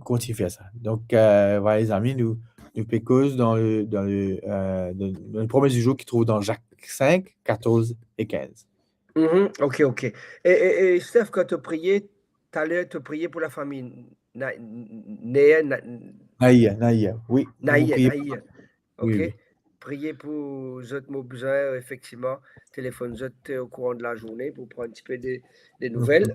Continue à faire ça. Donc, euh, voilà, les amis, nous, nous pécose dans le, dans le, euh, dans le premier du jour qui trouve dans Jacques cinq, quatorze et quinze. Mhm, ok, ok. E, e, e Steph, kan to priye, taler to priye pou lafami Na-, Nair, Na-, Nair, Nair, oui. Nair, Priye- Nair. Ok. Oui, oui. Priye pou zot, mo bizin efektivman telefonn zot, euh, okouran de lazourne pou pran enn tipe de, de nouvel.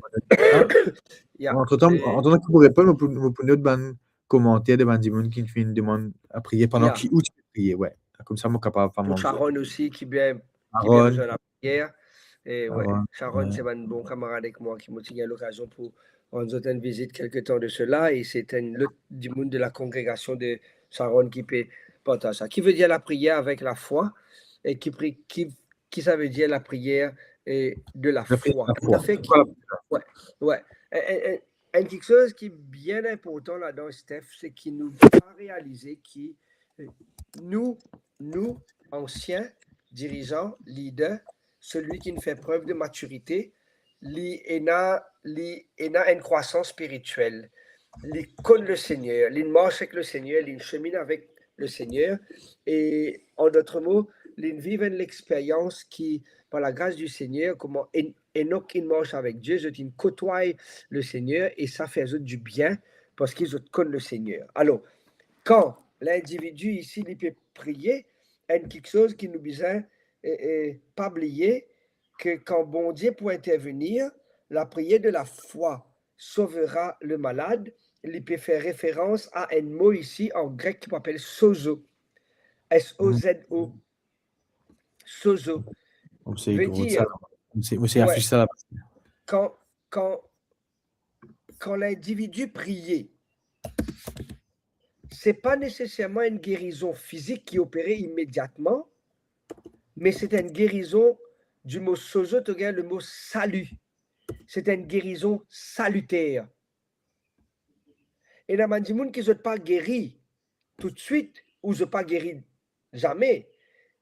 Ya. Antretan, E- antretan ki pou reponn, mo pou, mo pou not bann komanter de bann dimoun ki finn demann a priye pandan Ya. ki ou ti pe priye, we. Koumsa mo kapav pa Pou mank. Sharon osi ki bien, ki bien Sharon, bizin lapriyer. E we, Sharon, Sharon we. Se bann bon kamarad ek mwa ki mo ti gagn lokazion pou rann zot enn vizit kelke tan de sela, e se enn lot dimoun de lakongregasion de Sharon ki pe partaz sa. Ki vedir lapriyer avek lafwa, e ki pri-, ki, ki sa vedir lapriyer e de Lapriyer lafwa? de lafwa. Toutafe. Pourquoi Ki, lapriyer? we, we. Enn, enn, enn, enn kiksoz ki bien inportan ladan, Steph, se ki nou pa realize ki, euh, nou, nou, ansien, dirizan, lider, selwi ki finn fer prev de matirite, li ena, li ena enn krwasans spiritiel. Li konn Lesegner, li mars ek Lesegner, li semin avek Lesegner. E, an dot mo, li viv enn lexperyans ki, par lagras di Segner, kouma En-, Enok inn mars avek Die, zot inn kotway Lesegner e sa fer zot dibien parski zot konn Lesegner. Alor, kan lindividi isi, li pe priye, enn kiksoz ki nou bizin, e, e, pa bliye, ke kan Bondie pou intervenir, la prière de la foi sauvera le malade, li pe fer referans a enn mo isi an grek ki pe apel sozo. S O Z O. Sozo. Mo se Ve gro dir, sa la. Mo se, mo se we, afis sa la. Kan, kan, kan lindividi priye, se pa neseserman enn gerizon fizik ki opere imediatman, me se enn gerizon, di mo sozo, to gagn le mo sali. Se enn gerizon saliter. Ena bann dimoun ki zot pa geri toutswit ou zot pa geri zame,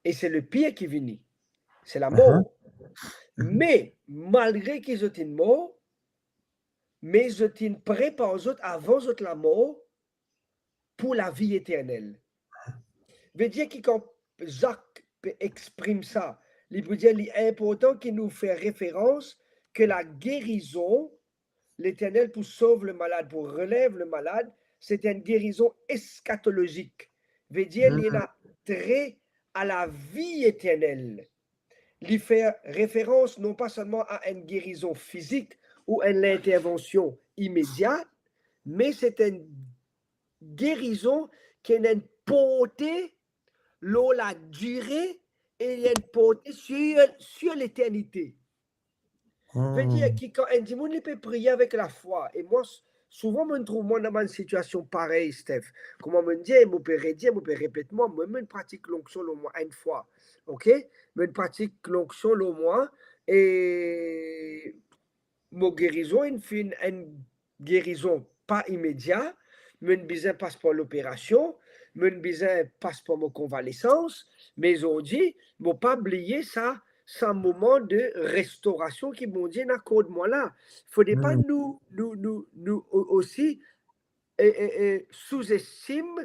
e se lepir ki vini, se lamor. Me malgre ki zot inn mor, me zot inn prepar zot avan zot lamor pou lavi eternel. Ve dir ki kan Zak pe exprim sa, li pou dir li inportan ki nou fer referans ke lagerizon, Leternel pou sov le malad, pou relev le malad, se enn gerizon eskatolozik. Ve dir li ena tre a lavi eternel. Li fer referans non pa selman a enn gerizon fizik ou enn lintervansion imedia, me se enn gerizon ki ena enn porte lor ladire e li ena enn porte sir, sir leternite. Ve dir ki kan enn dimoun li pe priye avek lafwa, e mwa, s-, souvan mo trouv mwa dan bann sitiasion parey, Steph. Kouma mo dir, mo pe redir, mo pe repet mwa, mwa, mo pratik lonksion lor mwa enn fwa. Ok? Mo pratik lonksion lor mwa, e mo gerizon inn finn enn gerizon pa imedia, mo bizin pas par loperasion, mo bizin pas par mo konvalesans, me zordi, mo pa bliye sa, sa moman de restorasion ki Bondie inn akord mwa la. Fode pa nou, nou, nou, nou o-, osi, e, e, e, souzestim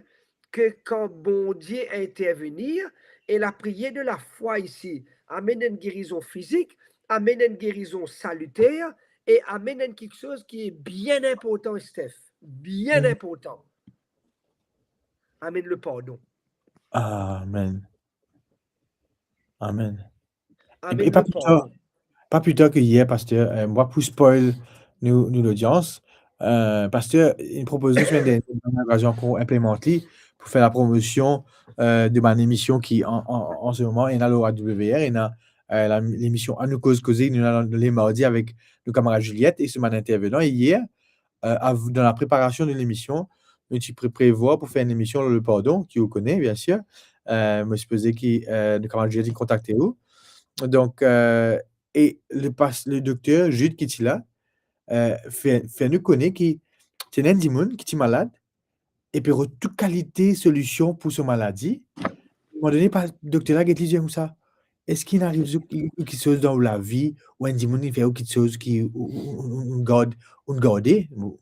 ke kan Bondie intervenir, e lapriyer de lafwa isi amenn enn gerizon fizik, amenn enn gerizon saliter, e amenn enn kiksoz ki bien inportan, Steph. Bien inportan. Amenn lepardon. Amen. Amen. E, Amenn e pa pli tar, lepardon. Pa pli tar ki yer, paster, euh, mwa pou spoil nou, nou lodians, euh, paster, li propoz nou semenn dernie, nou ena lokazion ankor inplimant li pou fer lapromosion, euh, de bann emision ki an, an, an se moman, ena lor A W R, ena, euh, la, lemision Anou Koz Koze, nou ena le mardi avek nou kamarad Juliette e so bann intervenan. E yer, euh, av-, dan lapreparasion de lemision, nou ti pre-, prevwar pou fer enn emision lor lepardon, ki ou kone, biensir. Euh, mo sipoze ki, euh, nou kamarad Juliette inn kontakte ou. Donk, euh, e le pas-, le dokter Jude ki ti la, euh, fer, fer nou kone ki ti ena enn dimoun ki ti malad, e pe rod tou kalite solision pou so maladi. Moman done, pa, dokter la get li dir koumsa, eski inn ariv ou, ou, ou kiksoz dan ou lavi, ou enn dimoun inn fer ou kiksoz ki ou, ou, ou, ou, ou gard, ou garde, ou,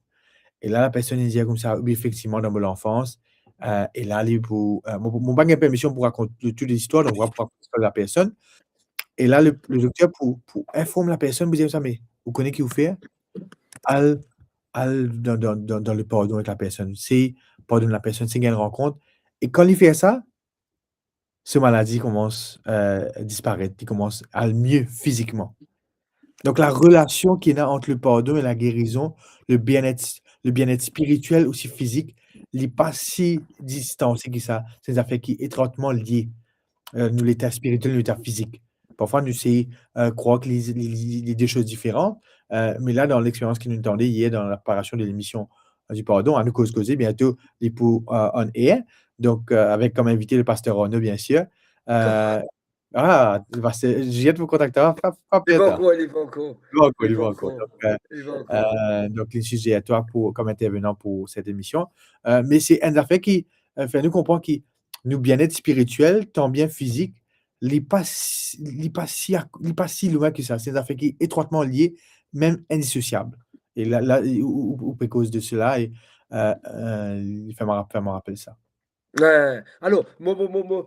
e la, la personn inn dir koumsa, wi, efektivman, dan mo lanfans, eh, e la, li pou, eh, mo, mo pa gagn permision pou rakont tou, tou listwar, donk, mo pa pou rakont listwar la personn. E la, le, le dokter pou, pou inform la personn, pou dir sa, me ou kone ki ou fer? Al, al dan, dan, dan, dan le pardon avek la personn. Se pardonn la personn, se gagn rankont. E kan li fer sa, so maladi koumans, eh, disparet, li koumans al mie fizikman. Donk, la relasion ki ena ant le pardon e la gerizon, le bienet, le bienet spiritiel osi fizik, li pa si distanse ki sa. Se enn zafer ki etratman lie, eh, nou leta spiritiel, nou leta fizik. Parfwa, nou sey, eh, krwar ki li, li, li, li de soz diferan, eh, me la, dan lexperyans ki nou tande yer dan la preparasion de lemision, eh, di pardon, anou koz koze, biento li pou, eh, on air. Donk, eh, avek kom invite le paster Arnaud, biensir. Eh, ah, le paster, Juliette pou kontakte, ah, pa, pa Li pa ankor, li pa ankor. Li pa ankor, li pa ankor. Donk, eh, eh, donk, li size a twa pou, kom intervenan pou set emision. Eh, me se enn zafer ki, eh, fer nou konpran ki nou bienet spiritiel, tanbien fizik, li pa si, li pa si ak-, li pa si lwin ki sa. Se enn zafer ki etratman lie, mem indisosiab. E la, la, ou, ou, ou pe koz de sela e, eh, eh, li fer mwa rap-, fer mwa rapel sa. Eh, alor, mo, mo, mo, mo,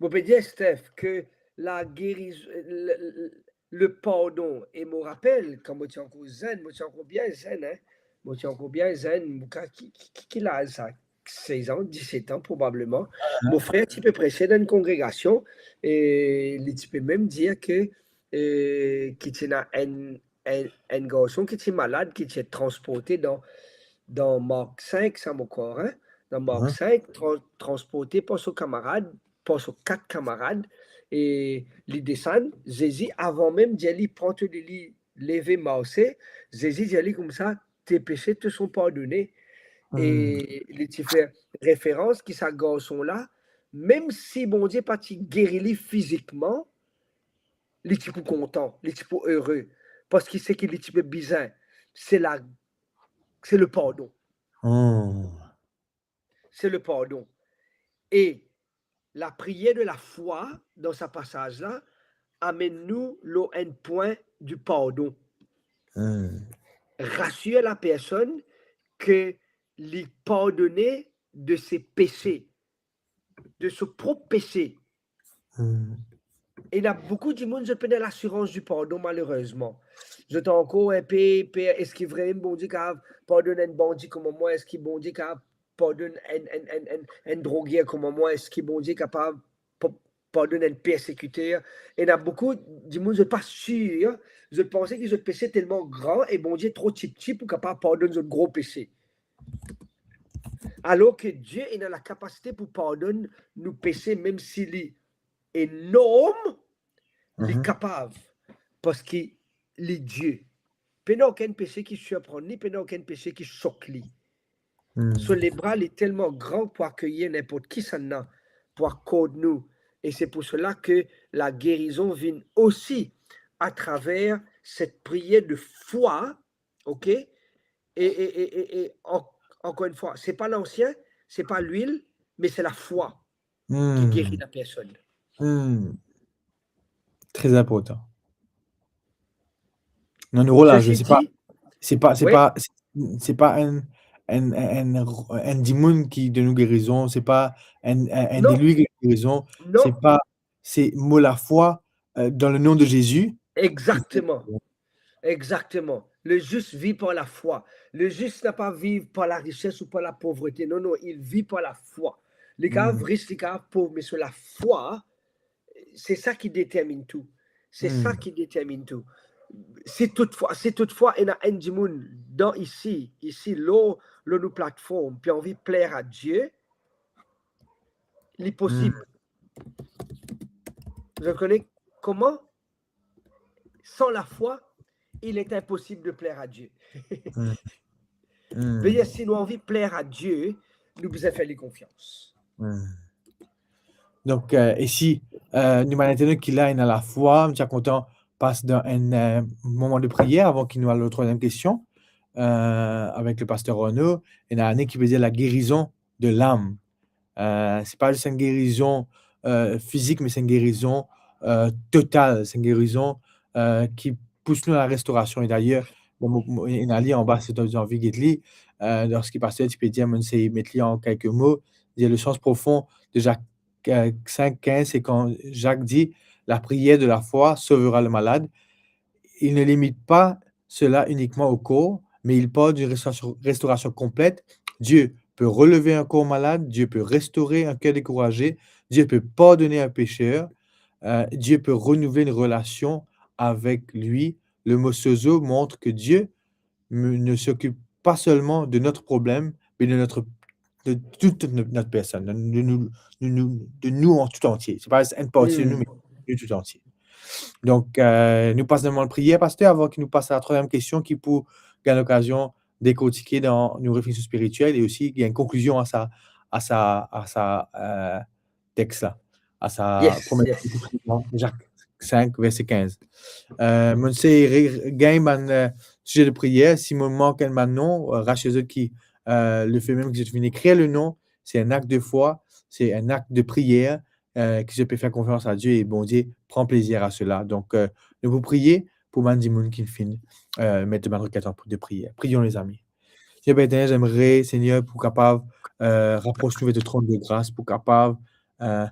mo pe dir, Steph, ke la geriz-, le, le, le pardon, e mo rapel, kan mo ti ankor zenn, mo ti ankor bien zenn, hein, mo ti ankor bien zenn, mo ka-, ki, ki, ki, ki laz sa? Sez an, diset an probableman. Mo frer ti pe prese dan enn kongregasion, e li ti pe mem dir ke, eh, ki ti ena enn, enn, enn garson ki ti malad, ki ti transporte dan, dan Mark sink, sa mo krwar, hein? Dan Mark sink, tran-, transporte par so kamarad, par so kat kamarad, e li desann, Zezi, avan mem dir li, pran to lili, leve, marse, Zezi dir li koumsa, tes péchés te sont pardonnés. E li ti fer referans ki sa garson la, mem si Bondie pa ti geri li fizikman, li ti pou kontan, li ti pou ere, parski seki li ti pe bizin, se la, se le pardon. Hmm. Se le pardon. E lapriyer de lafwa dan sa pasaz la amenn nou lor enn pwin di pardon. Hmm. Rasir la personn ke li pardone de se pese, de so prop pese. Hmm. Ena boukou dimoun, zot pena lasirans di pardon, malerezman. Zot ankor inpe per, eski vremem Bondie kapav pardonn enn bandi kouma mwa? Eski Bondie kapav pardonn enn, enn, enn, enn, enn droger kouma mwa? Eski Bondie kapav pa-, pardonn enn persekiter? Ena boukou dimoun, zot pa sir, zot panse ki zot pese telman gran e Bondie tro tipti pou kapav pardonn zot gro pese. Alor ke Die ena lakapasite pou pardonn nou pese, mem si li enorm, li kapav, parski li Die. Pena okenn pese ki sirprann li, pena okenn pese ki sok li. Hmm. So lebra li telman gran pou akeyir ninport kisannla, pou akord nou. E se pou sela ke lagerizon vinn osi atraver set priyer de fwa, ok? E, e, e, e, e an-, ankor enn fwa, se pa lansien, se pa lwil, me se lafwa ki geri la personn. Hmm. Tre inportan. Non, nou rod la, se pa, se pa, se pa, se, se pa enn, enn, enn, enn, enn dimoun ki donn nou gerizon, se pa enn, enn, enn delwi ki donn nou gerizon, se pa, se mo lafwa, eh, dan le nom de Jésus. Exactement. Exactement. Le juste vit par la foi. Le juste napa viv par larises ou par lapovrete. Non, non, il vit par la foi. Li kapav ris, li kapav pov, me so lafwa, se sa ki determinn tou. Se sa ki determinn tou. Si toutfwa, si toutfwa ena enn dimoun dan isi, isi lor, lor nou platform, pe anvi pler a Die, li posib. Zot kone kouma? San lafwa, il est impossible de plaire à Dieu. Hmm. Hmm. Vedir, si nou anvi pler a Die, nou bizin fer li konfians. Hmm. Donk, eh, e si, eh, nou bann internat ki la ena lafwa, mo ti a kontan pas dan enn, eh, moman de priyer avan ki nou al lor trwaziem kestion, eh, avek le paster Arnaud, ena ane ki pe dir lagerizon de lam. Eh, se pa zis enn gerizon, eh, fizik, me se enn gerizon, euh, total, c'est une guérison, euh, qui pousse nous à la restauration. Et d'ailleurs, dan mo, mo, ena li anba, si zot anvi get li, euh, lorski paster ti pe dir, mo inn sey met li an kelke mo, dir le sens profond de Jacques, euh, cinq quinze, c'est quand Jacques dit, la prière de la foi sauvera le malade. Il ne limite pas cela uniquement au corps, mais il parle d'une restauration, restauration complète. Dieu peut relever un corps malade, Dieu peut restaurer un cœur découragé, Dieu peut pardonner un pécheur, euh, Dieu peut renouveler une relation avec lui. Le mot sozo montre que Dieu me- ne s'occupe pas seulement de notre problème, mais de notre, de toute notre, notre personne, de, de nous, de nous, de nous en tout entier. C'est pas une partie de nous, mais nous tout entier. Donk, euh, nou pas dan moman priyer, paster, avan ki nou pas a la trwaziem kestion ki pou gagn lokazion dekortike dan nou refleksion spiritiel e osi gagn konklizion a sa, a sa, a sa, euh, text la, a sa premie Jacques cinq, verset quinze. Euh, mo inn sey re-, gagn bann, euh, size de priyer. Si mo mank enn bann non, euh, rasir zot ki, euh, le fait même ki zot vinn ekrir le non, c'est un acte de foi, c'est un acte de prière, euh, ki zot pe fer konfians a Die e Bondie pran plezir a sela. Donk, euh, nou pou priye pou bann dimoun ki finn, euh, met bann reket an de priyer. Prions, les amis. Seigneur Père éternel, j'aimerais, Seigneur, pou kapav, euh, rapros nou ver to tronn de gras, pou kapav, euh,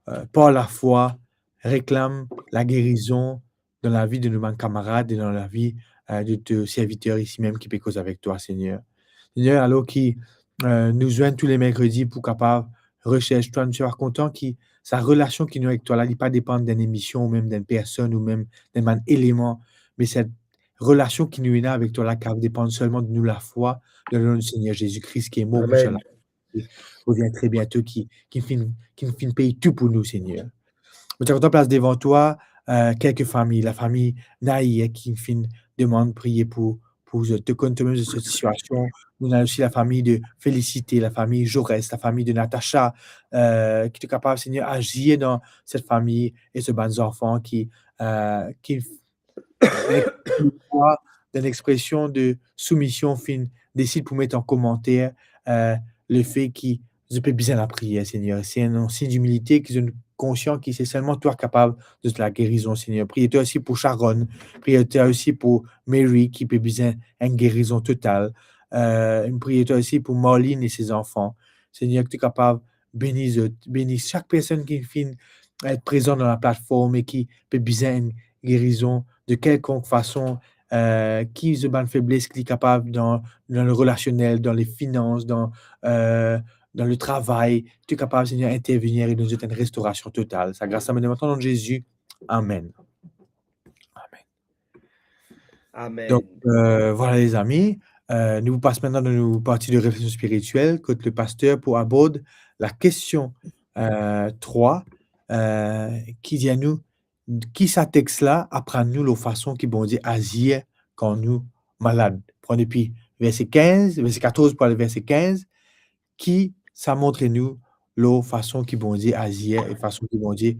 euh, par la foi, reklam lagerizon dan lavi de nou bann kamarad e dan lavi, euh, de to serviter isi mem ki pe koz avek twa, Seigneur. Seigneur, alor ki, euh, nou zwenn tou le merkredi pou kapav resers twa, nou ti kontan ki sa relasion ki nou avek twa la, li pa depann d'enn emision ou mem d'enn personn ou mem d'enn bann eleman, me sa relasion ki nou ena avek twa la kav depann selman de nou lafwa dan le nom du Seigneur Jésus-Christ qui est mort pour cela, qui revient très bientôt, ki, ki finn, ki finn pey tou pou nou, Seigneur. Mo ti kontan plas devan twa, euh, kelke fami, lafami Naïr ki finn demann priye pou, pou zot. To konn twa mem zot sitiasion. Nou ena osi lafami de Félicité, lafami Jaurès, lafami de Natacha, euh, ki to kapav, Seigneur, azir dan set fami e so bann zanfan ki, euh, ki dan lexpresion de soumision, finn desid pou met an komanter, euh, le fe ki zot pe bizin lapriyer, Seigneur. Se enn sign dimilite ki zot konsian ki se selman twa kapav donn lagerizon, Seigneur. Priye twa osi pou Sharon, priye twa osi pou Mary ki pe bizin enn gerizon total. Euh, priye twa osi pou Marlene e se zanfan. Seigneur, ki to kapav beni zot, beni sak personn ki finn et prezan dan laplatform e ki pe bizin enn gerizon de kelkonk fason, euh, ki zot bann febles ki li kapav dan, dan le relasionel, dan le finans, dan, euh, dan le travay, to kapav, Seigneur, intervenir e donn zot enn restorasion total. Sa gras la, mo demann dan le nom de Jésus. Amen. Amen. Amen. Donk, euh, vwala, lezami, euh, nou pou pas aster dan nou parti de refleksion spiritiel, kot le paster pou abord la kestion, euh, trwa, euh, ki dir nou, ki sa text la aprann nou lor fason ki Bondie azir kan nou malad. Pran depi verse kinz, verse katorz pou al verse kinz, ki sa montre nou lor fason ki Bondie azir e fason ki Bondie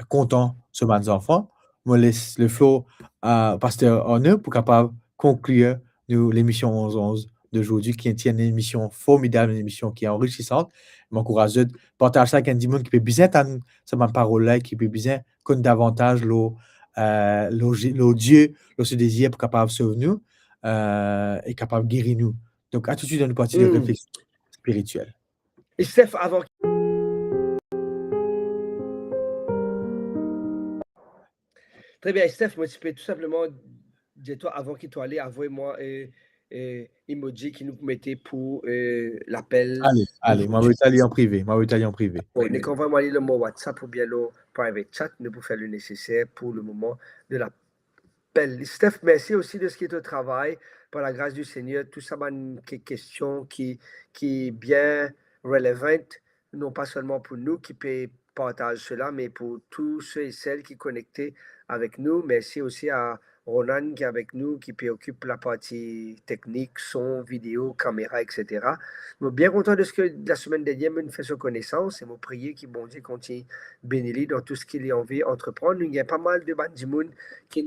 kontan so bann zanfan. Mo les le floor a paster Arnaud pou kapav konklir nou lemision onz onz de zordi, ki ete enn emision formidab, enn emision ki anrisisant. Mo ankouraz zot partaz sa ek enn dimoun ki pe bizin tann sa bann parol la, ki pe bizin konn davantaz lor, euh, lor, lor Die, lor so dezir pou kapav sov nou, euh, e kapav geri nou. Donk, a toutswit dan nou parti de refleksion spiritiel. E Steph, avan ki... Tre bien, Steph, mo ti pe tou sinpleman dir twa, avan ki to ale, avoy mwa, euh, euh, emoji ki nou pou mete pou, euh, lapel. Ale, ale, mo avoy twa li an prive, mo avoy twa li an prive. Bon, nek anvoy mwa li lor mo WhatsApp oubien lor private chat, nou pou fer le neseser pou le moman de la apel. Steph, mersi osi de seki to travay par la gras di Segner, tou sa bann ke-, kestion ki, ki bien relevant, non pa selman pou nou ki pe partaz sela, me pou tou se e sel ki konekte avek nou. Mersi osi a Ronan ki avek nou, ki pe okip laparti teknik, son, video, kamera, et cetera. Mo bien kontan de seki lasemenn dernie mo finn fer so konesans, e mo priye ki Bondie kontign beni li dan tou seki li anvi antreprann. Nou gagn pa mal de bann dimoun ki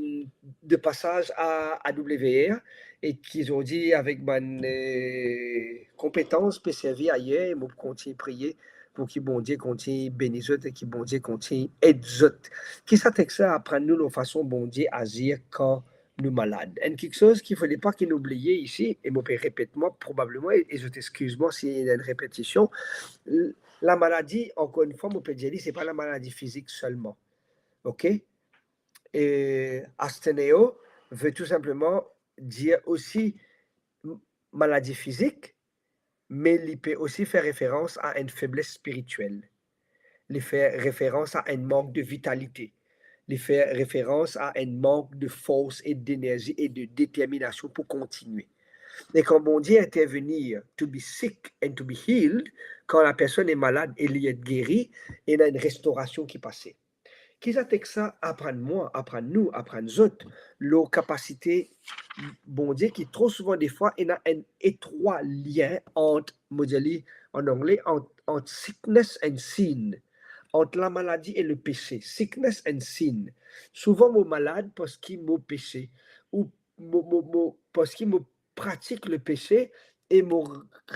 de pasaz a, a W R e ki zordi avek bann, euh, konpetans pe servi ayer, e mo pou kontign priye pou ki Bondie kontign beni zot e ki Bondie kontign ed zot. Ki sa text la aprann nou lor fason Bondie azir kan nou malad? Enn kiksoz ki fode pa ki nou bliye isi, e mo pe repet mwa, probableman, e, e zot exkiz mwa si ena enn repetision, l-, lamaladi, ankor enn fwa, mo pe dir li, se pa lamaladi fizik selman. Ok? E astheneo ve tou sinpleman dir osi m-, maladi fizik, me li pe osi fer referans a enn febles spiritiel. Li fer referans a enn mank de vitalite. Li fer referans a enn mank de fors e denerzi e de determinasion pou kontigne. E kan Bondie intervenir to be sick and to be healed, kan lapersonn e malad e li et geri, ena enn restorasion ki pase. Ki sa text la aprann mwa, aprann nou, aprann zot, lor kapasite Bondie ki tro souvan defwa ena enn etrwa lien ant, mo dir li an angle, ant, ant sickness and sin, ant lamaladi e lepese, sickness and sin. Souvan mo malad parski mo pese, ou mo, mo, mo, parski mo pratik lepese e mo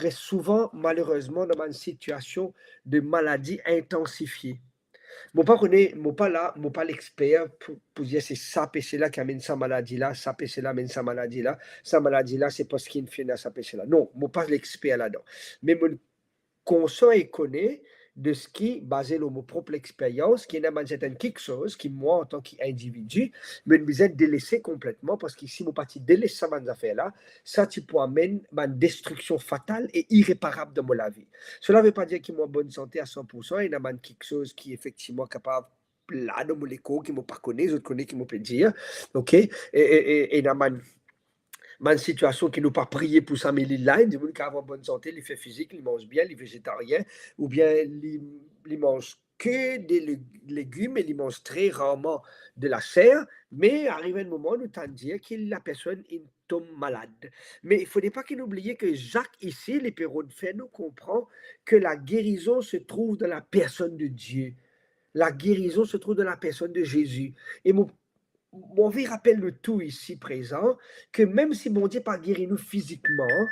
res souvan, malerezman, dan bann sitiasion de maladi intansifie. Mo pa kone, mo pa la, mo pa lexper pou, pou dir se sa pese la ki amenn sa maladi la, sa pese la amenn sa maladi la, sa maladi la se parski inn finn ena sa pese la. Non, mo pa lexper ladan. Me mo konsian e kone de seki, baze lor mo prop lexperyans, ki ena bann sertenn kiksoz ki mwa, antan ki individi, mo bizin delese konpletman, parski si mo pa ti deles sa bann zafer la, sa ti pou amenn bann destriksion fatal e ireparab dan mo lavi. Sela ve pa dir ki mo an bonn sante a san poursan, ena bann kiksoz ki efektivman kapav la dan mo lekor ki mo pa kone, zot kone ki mo pe dir, ok? E, e, e, ena bann, bann sitiasion ki nou pa priye pou sa, me li la, enn dimoun ki ena bonn sante, li fer fizik, li manz bien, li vezetarien, oubien li, li manz ke de le-, legim e li manz tre rarman de laser, me ariv enn moman, nou tann dir ki lapersonn inn tom malad. Me fode pa ki nou bliye ki Zak isi, li pe rod fer nou konpran ki lagerizon se trouv dan lapersonn de Die. Lagerizon se trouv dan lapersonn de Zezi. E mo, mo anvi rapel nou tou isi prezan, ki mem si Bondie pa geri nou fizikman,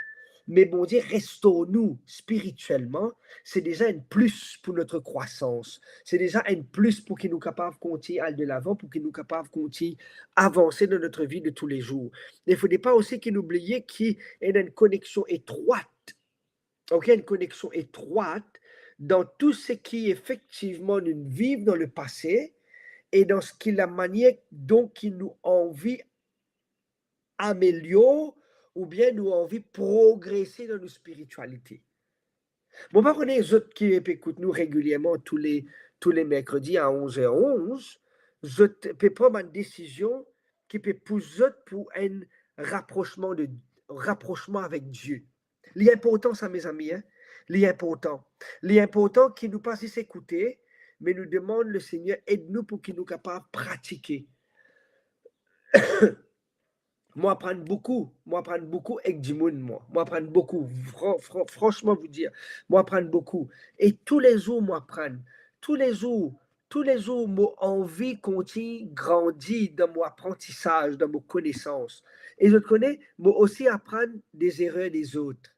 me Bondie restor nou spiritielman, se deza enn plis pou notre croissance. Se deza enn plis pou ki nou kapav kontign al delavan, pou ki nou kapav kontign avanse dan notre vie de tous les jours. E fode pa osi ki nou bliye ki ena enn koneksion etrwat, ok, enn koneksion etrwat dan tou seki efektivman nou viv dan lepase e dan seki lamanier donk ki nou anvi amelior oubien nou anvi progrese dan nou spiritialite. Mo pa kone zot ki pe ekout nou regilierman tou le, tou le merkredi a onz er onz, zot pe pran bann desizion ki pe pous zot pou enn raprosman de, raprosman avek Die. Li inportan sa, mezami, hein? Li inportan. Li inportan ki nou pa zis ekoute, me nou demann Lesegner ed nou pou ki nou kapav pratike. Mo aprann boukou, mo aprann boukou ek dimoun, mwa. Mo aprann boukou, fran-, fran-, franchman vous dire, mo aprann boukou. E toulezour mo aprann, toulezour, toulezour mo anvi kontign grandi dan mo aprantisaz, dan mo konesans. E zot kone, mo osi aprann de zerer dezot.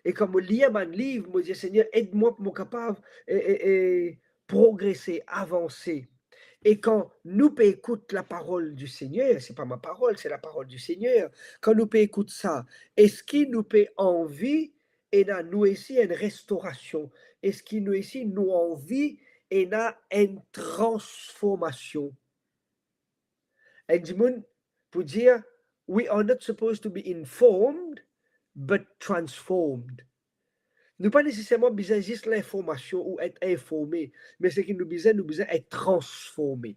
E kan mo lir bann liv, mo dir, Segner, ed mwa pou mo kapav, e, e, e, progrese, avanse. E kan nou pe ekout laparol di Segner, se pa ma parol, se laparol di Segner, kan nou pe ekout sa, eski nou pe anvi ena nou osi enn restorasion? Eski nou osi nou anvi ena enn transformasion? Enn dimoun pou dir, "We are not supposed to be informed, but transformed." Nou pa neseserman bizin zis linformasion ou et informe, me seki nou bizin, nou bizin et transforme.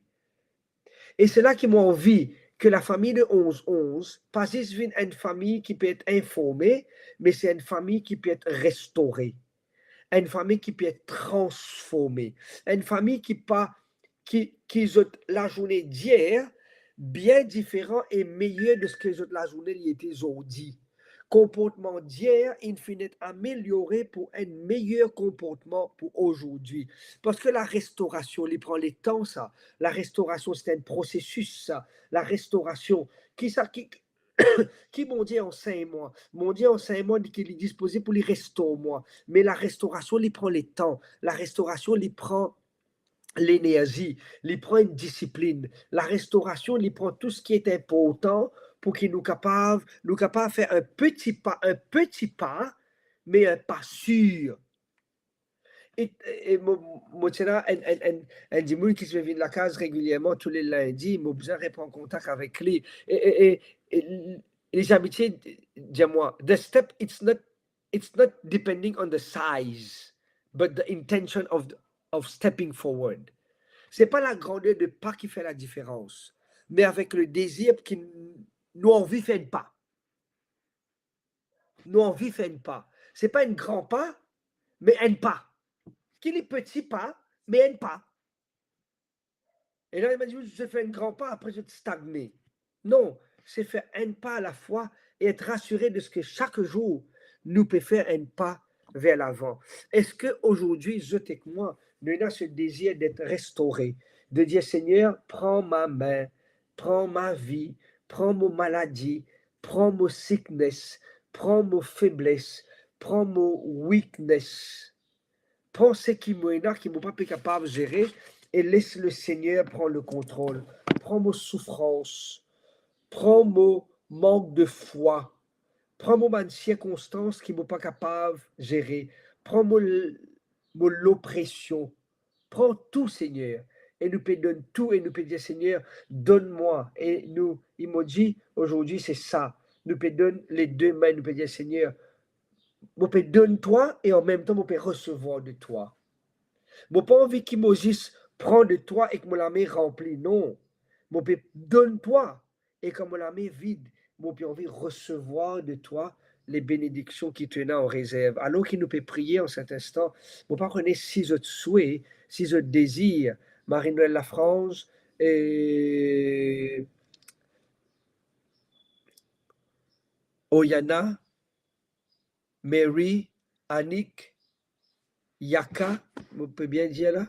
E se la ki mo anvi ki lafami de onz onz pa zis vinn enn fami ki pe et informe, me se enn fami ki pe et restore. Enn fami ki pe et transforme. Enn fami ki pa, ki, ki zot lazourne dir bien diferan e meyer de seki zot lazourne li ete zordi. Konportman dir inn finn et ameliore pou enn meyer konportman pou azordi. Parski larestorasion, li pran letan sa. Larestorasion, se enn prosesis sa. Larestorasion, ki sa, ki, Ki Bondie ansegn mwa? Bondie ansegn mwa ki li dispoze pou li restor mwa. Me larestorasion, li pran letan. Larestorasion, li pran lenerzi, li pran enn disiplin. Larestorasion, li pran tou seki inportan pou ki nou kapav, nou kapav fer enn peti pa, enn peti pa, me enn pa sir. E, e mo, mo ti ena enn, enn, enn, enn dimoun ki ti pe vinn lakaz regilierman tou le lindi, mo bizin repran kontak avek li. E, e, e, e, lezami ti dir mwa, the step, it's not, it's not depending on the size, but the intention of, of stepping forward. Se pa lagrandeur de pa ki fer ladiferans, me avek le dezir ki nou anvi fer enn pa. Nou anvi fer enn pa. Se pa enn gran pa, me enn pa. Ki li peti pa, me enn pa. E la, imazinn, zot fer enn gran pa, apre zot stagne. Non, se fer enn pa a la fwa e et rasire de seki sak zour nou pe fer enn pa ver lavan. Eski azordi zot ek mwa, nou ena se dezir d'être restauré, de dir, Seigneur, prends ma main, prends ma vie, prends mo maladi, prends mo sickness, prends mo febles, prends mo weakness. Pran seki mo ena ki mo pa pe kapav zere e les le Seigneur pran le kontrol. Pran mo soufrans, pran mo mank de fwa, pran mo bann sirkonstans ki mo pa kapav zere, pran mo l-, mo lopresion, pran tou, Segner. E nou pe donn tou e nou pe dir, Segner, donn mwa. E nou, e mo dir, azordi, se sa. Nou pe donn le de min, nou pe dir, Segner, mo pe donn twa e anmemtan mo pe resevwar de twa. Mo pa anvi ki mo zis pran de twa ek mo lame ranpli, non. Mo pe donn twa, e kan mo lame vid, mo pe anvi resevwar de twa le benediksion ki to ena an rezerv. Alor ki nou pe priye an set instan, mo pa kone si zot swe, si zot dezir, Marie-Noëlle Lafrange, e Oyana, Mary, Annick, Yaka, mo pe bien dir la?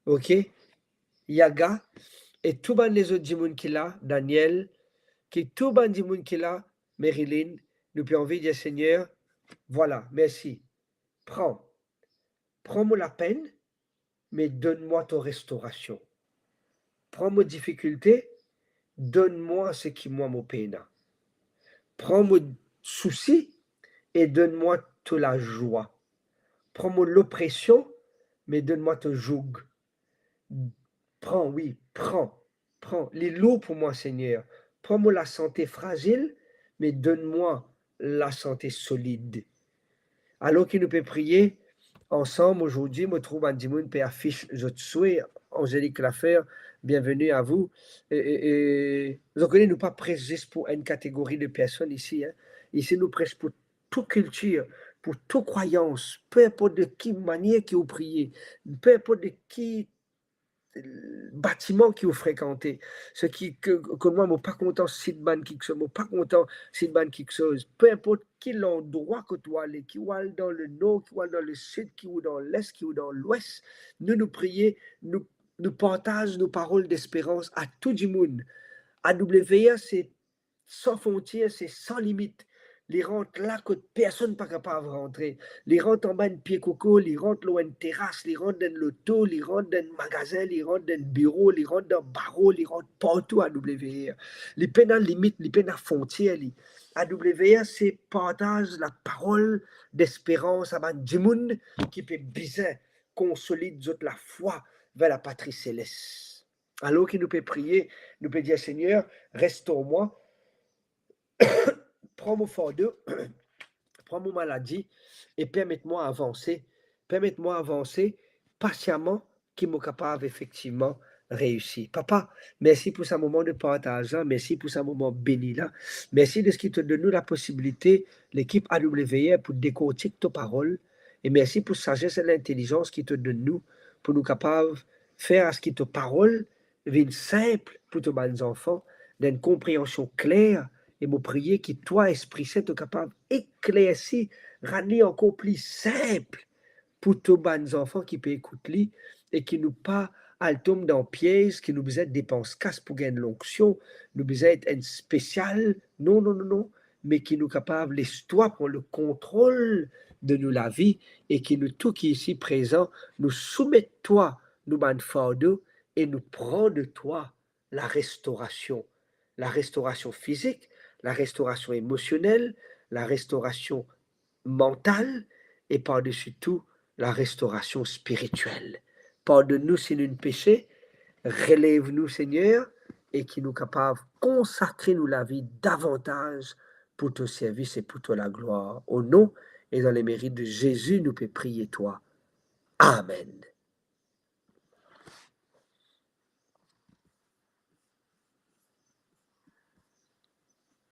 Ok. Yaga, e tou bann lezot dimoun ki la, Daniel, ki tou bann dimoun ki la, Marilyn, nou pe anvi dir, Segner, vwala, mersi. Pran. Pran mo lapenn, me donn mwa to restorasion. Pran mo difikilte, donn mwa seki mwa mo pena. Pran mo sousi e donn mwa to lazwa. Pran mo lopresion, me donn mwa to zoug. Pran, wi, pran, pran. Li lour pou mwa, Segner. Pran mo lasante frazil, me donn mwa lasante solid. Alor ki nou pe priye ansam azordi, mo trouv bann dimoun pe afis zot swe, Angélique Lafer, bienveni a vou. E, e, e, zot kone nou pa pres zis pou enn kategori de personn isi, en. Isi nou pres pou tou kiltir, pou tou krwayans, pe inport de ki manier ki ou priye, pe inport de ki batiman ki ou frekante. Seki ke, kot mwa, mo pa kontan sit bann kiksoz, mo pa kontan sit bann kiksoz. Pe inport ki landrwa kot ou ale, ki ou al dan lenor, ki ou al dan lesid, ki ou dan les, ki ou dan lwes, nou, nou priye, nou, nou partaz nou parol desperans a tou dimoun. A W R se san frontier, se san limit. Li rant la kot personn pa kapav rantre. Li rant anba enn pie koko, li rant lor enn teras, li rant dan enn loto, li rant dan enn magazin, li rant dan enn biro, li rant dan baro, li rant partou, A W R. Li pena limit, li pena frontier, li. A W R se partaz laparol desperans a bann dimoun ki pe bizin konsolid zot lafwa ver lapatri seles. Alor ki nou pe priye, nou pe dir, Segner, restor mwa, pran mo fardo, pran mo maladi, e permet mwa avanse, permet mwa avanse pasiaman ki mo kapav efektivman reisi. Papa, mersi pou sa moman de partaz la, mersi pou sa moman beni la, mersi de seki to donn nou laposibilite, lekip A W R, pou dekortik to parol, e mersi pou sazes e lintelizans ki to donn nou, pou nou kapav fer a seki to parol vinn sinp pou to bann zanfan, dan enn konpreansion kler, e mo priye ki twa, Lespri Sin, to kapav eklersi, rann li ankor pli sinp pou to bann zanfan ki pe ekout li, e ki nou pa al tom dan piez ki nou bizin depans kas pou gagn lonksion, nou bizin et enn spesial. Non, non, non, non. Me ki nou kapav les twa pran le kontrol de nou lavi e ki nou tou ki isi prezan, nou soumet twa nou bann fardo e nou pran de twa la restorasion. La restorasion fizik, la restorasion emosionel, la restorasion mantal e pardesi tou, la restorasion spiritiel. Pardonn nou si nou'nn pese, relev nou, Segner, e ki nou kapav konsakre nou lavi davantaz pou to servis e pou to laglwar. O non e dan lemerit de Zezi, nou pe priye twa. Amen.